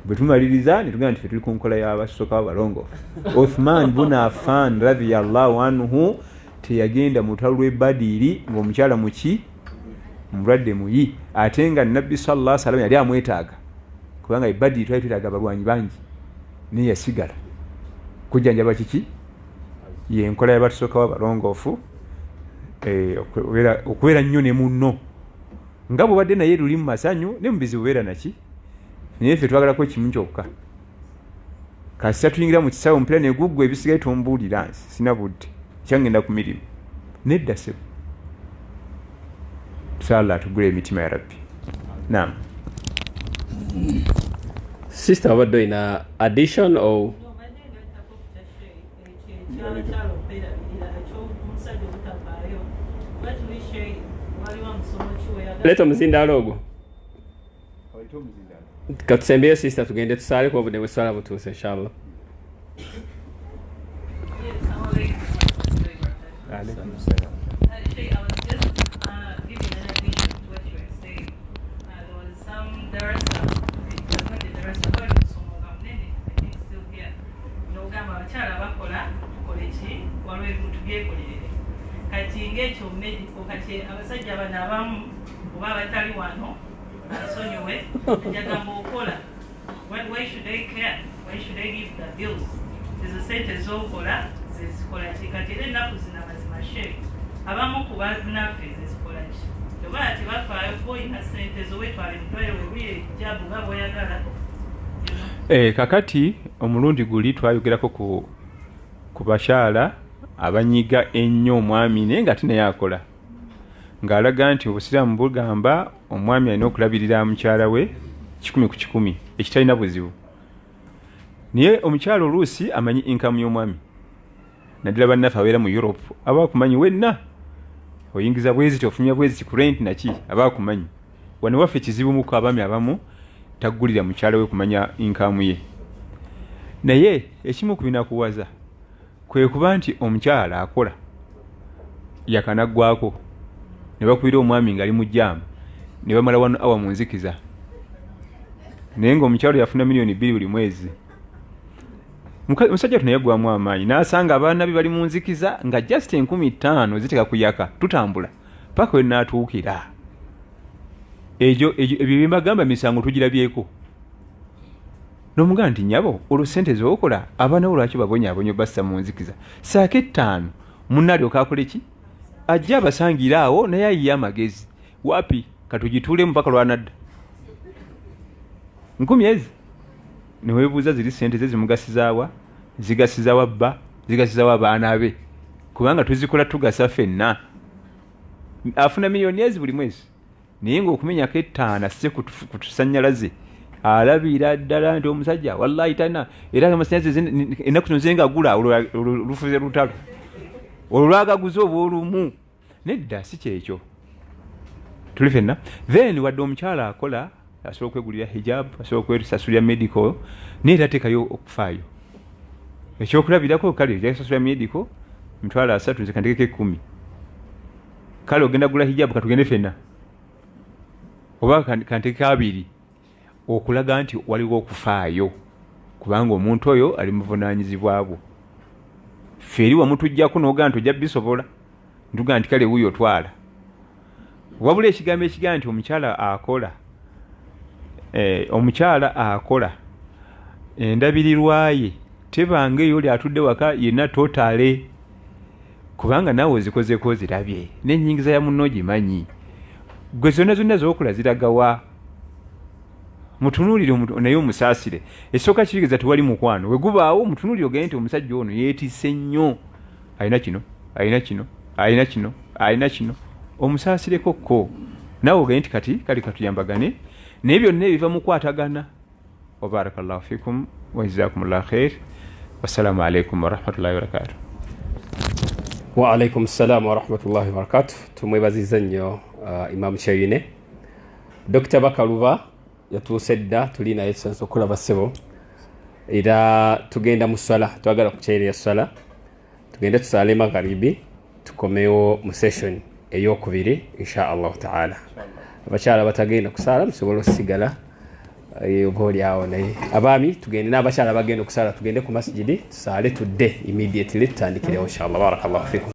Bwe tumaliriza ne tugamba nti fe tuli ku nkola y'abasooka abalongoofu. Uthman buna Affan radiyallahu anhu teyagenda mu lutalo lw'e Badiri ng'omukyala muki mulwadde muyi, ate nga Nabbi sallallahu alaihi wasallam yali amwetaaga, kubanga e Badiri twali twetaaga abalwanyi bangi, naye yasigala kujjanjaba kiki. Yenkola y'abatusookawo abalongoofu, okubeera nnyo ne munno nga bw'obadde naye luli mu masanyu ne mu bizibu beera naki. Naye ffe twagalako kimu kyokka, kasita tuyingira mu kisaawe omupiira ne guggwa, ebisigaye tombuulira, nsi sina budde, kyangenda ku mirimu. Nedda ssebo, tusala atugule emitima ya Rabbi. Naam. Sister, obadde olina addition or? Ekyabakyala okwerabirira, ekyomusajja obutavaayo, oba tuli sheyi, waliwo musomo ki weyagala? Leeta omuzindaalo ogwo katusembeyo, sister, tugende tusaaleko, obudde bweswala butuuse inshallah. Yes, assalamu alaikum. Actually, I was just giving an addition to what you were saying. There was some darasa, it was not the darasa, but musomo nga munene, I think still here. N'ogamba abakyala bakola, tukole ki, waliwo ebintu byekolerere. Kati ng'ekyo medical, kati abasajja bano abamu oba abatali wano nsonyiwe, njagamba okola. Why should I care? Why should I give the bills? Ezo sente z'okola zezikola ki? Kati era ennaku zino, amazima sheikh, abamu ku bannaffe zezikola ki, oba tebafaayo kuba olina sente zo, wetwale mutwale wegulire ejabu nga bw'oyagala. Kakati omulundi guli twayogerako ku bakyala abanyiga ennyo omwami, naye nga ate naye akola, ng'alaga nti obusiraamu bugamba omwami alina okulabirira mukyala we 100%, ekitalina buzibu. Naye omukyala oluusi amanyi income y'omwami, naddala bannaffe abeera mu Europe, aba akumanyi wenna oyingiza bweziti, ofumya bweziti ku rent naki, aba akumanyi. Wano waffe kizibu muko, abaami abamu taggulira mukyala we kumanya income ye. Naye ekimu ku binakuwaza kwe kuba nti omukyala akola yakanaggwako ne bakubira omwami ng'ali mu jaamu ne bamala 1 hour mu nzikiza, naye ng'omukyalo yafuna miliyoni 2 buli mwezi. Omusajja tuno yaggwamu amaanyi n'asanga abaana be bali mu nzikiza nga just 5,000 ziteeka kuyaka tutambula paka we naatuukira. Egyo ebyo byembagamba misango tugirabyeko. N'omugamba nti nyabo, olwo sente z'okola abaana bo lwaki babonyaabonya obassa mu nzikiza? Saako 5 munna alyoka akole ki, ajje abasangira awo, naye ayiye amagezi wapi, katugituulemu paka lwanadda nkumi ezi. Neweebuuza ziri sente ze zimugasizaawa, zigasizaawa bba, zigasizaawa abaana be? Kubanga tuzikola tugasa ffenna. Afuna miliyoni ezi buli mwezi, naye ngaokumenyako 5 asse ku tusanyalaze, alabira ddala nti omusajja wallahi talina. Era amasanyalaze ennaku zino zengagula, olwo lufuze lutalo olwo lwagaguza obwolumu. Nedda, si kyekyo, tuli fenna. Then wadde omukyala akola asobola okwegulira hijab, asobola okwesasulira medical, naye era teekayo okufaayo. Ekyokulabirako, kale ojasasulira medical 30,000, nze kantekeko 10, kale ogenda gula hijab, katugende fenna, oba kantekeko 20, okulaga nti waliwo okufaayo, kubanga omuntu oyo ali muvunanyizibwa bwo. Ffe eri wamutujjako nogaa nti ojja bisobola, ntugaa nti kale wuyo otwala. Wabula ekigambo ekigamba nti omukyala akola, omukyala akola endabirirwa ye tebanga eyo oli atudde waka yenna totale, kubanga naawe ozikozeeko, ozirabye n'ennyingiza ya munno ogimanyi. Gwe zonna zonna z'okola ziragawa? Mutunuulire naye omusaasire. Ekisooka kitegeeza tewali mukwano. We gubaawo mutunuulire ogende nti omusajja ono yeetisse nnyo, alina kino, alina kino, alina kino, alina kino, omusaasireko ko naawe ogende nti kati kale katuyambagane, naye byonna ebiva mu kukwatagana. Wa barakallahu fikum wa jazakumullahu khair. Wassalamu alaikum warahmatullahi wabarakatuh. Wa alaikum salam warahmatullahi wabarakatuh. Tumwebaziza nnyo Imam Kyeyune. Dr. Bakaluba yatuuse dda, tuli naye, tusanze okulaba ssebo, era tugenda mu swala, twagala kukyerera swala, tugende tusaale magharibi, tukomewo mu session eyokubiri insha Allahu taala. Abakyala batagenda kusaala musobola okusigala oba oli awo, naye abaami tugende n'abakyala bagenda okusaala, tugende ku masjidi tusaale, tudde immediately tutandikirewo inshallah. Barakallahu fikum.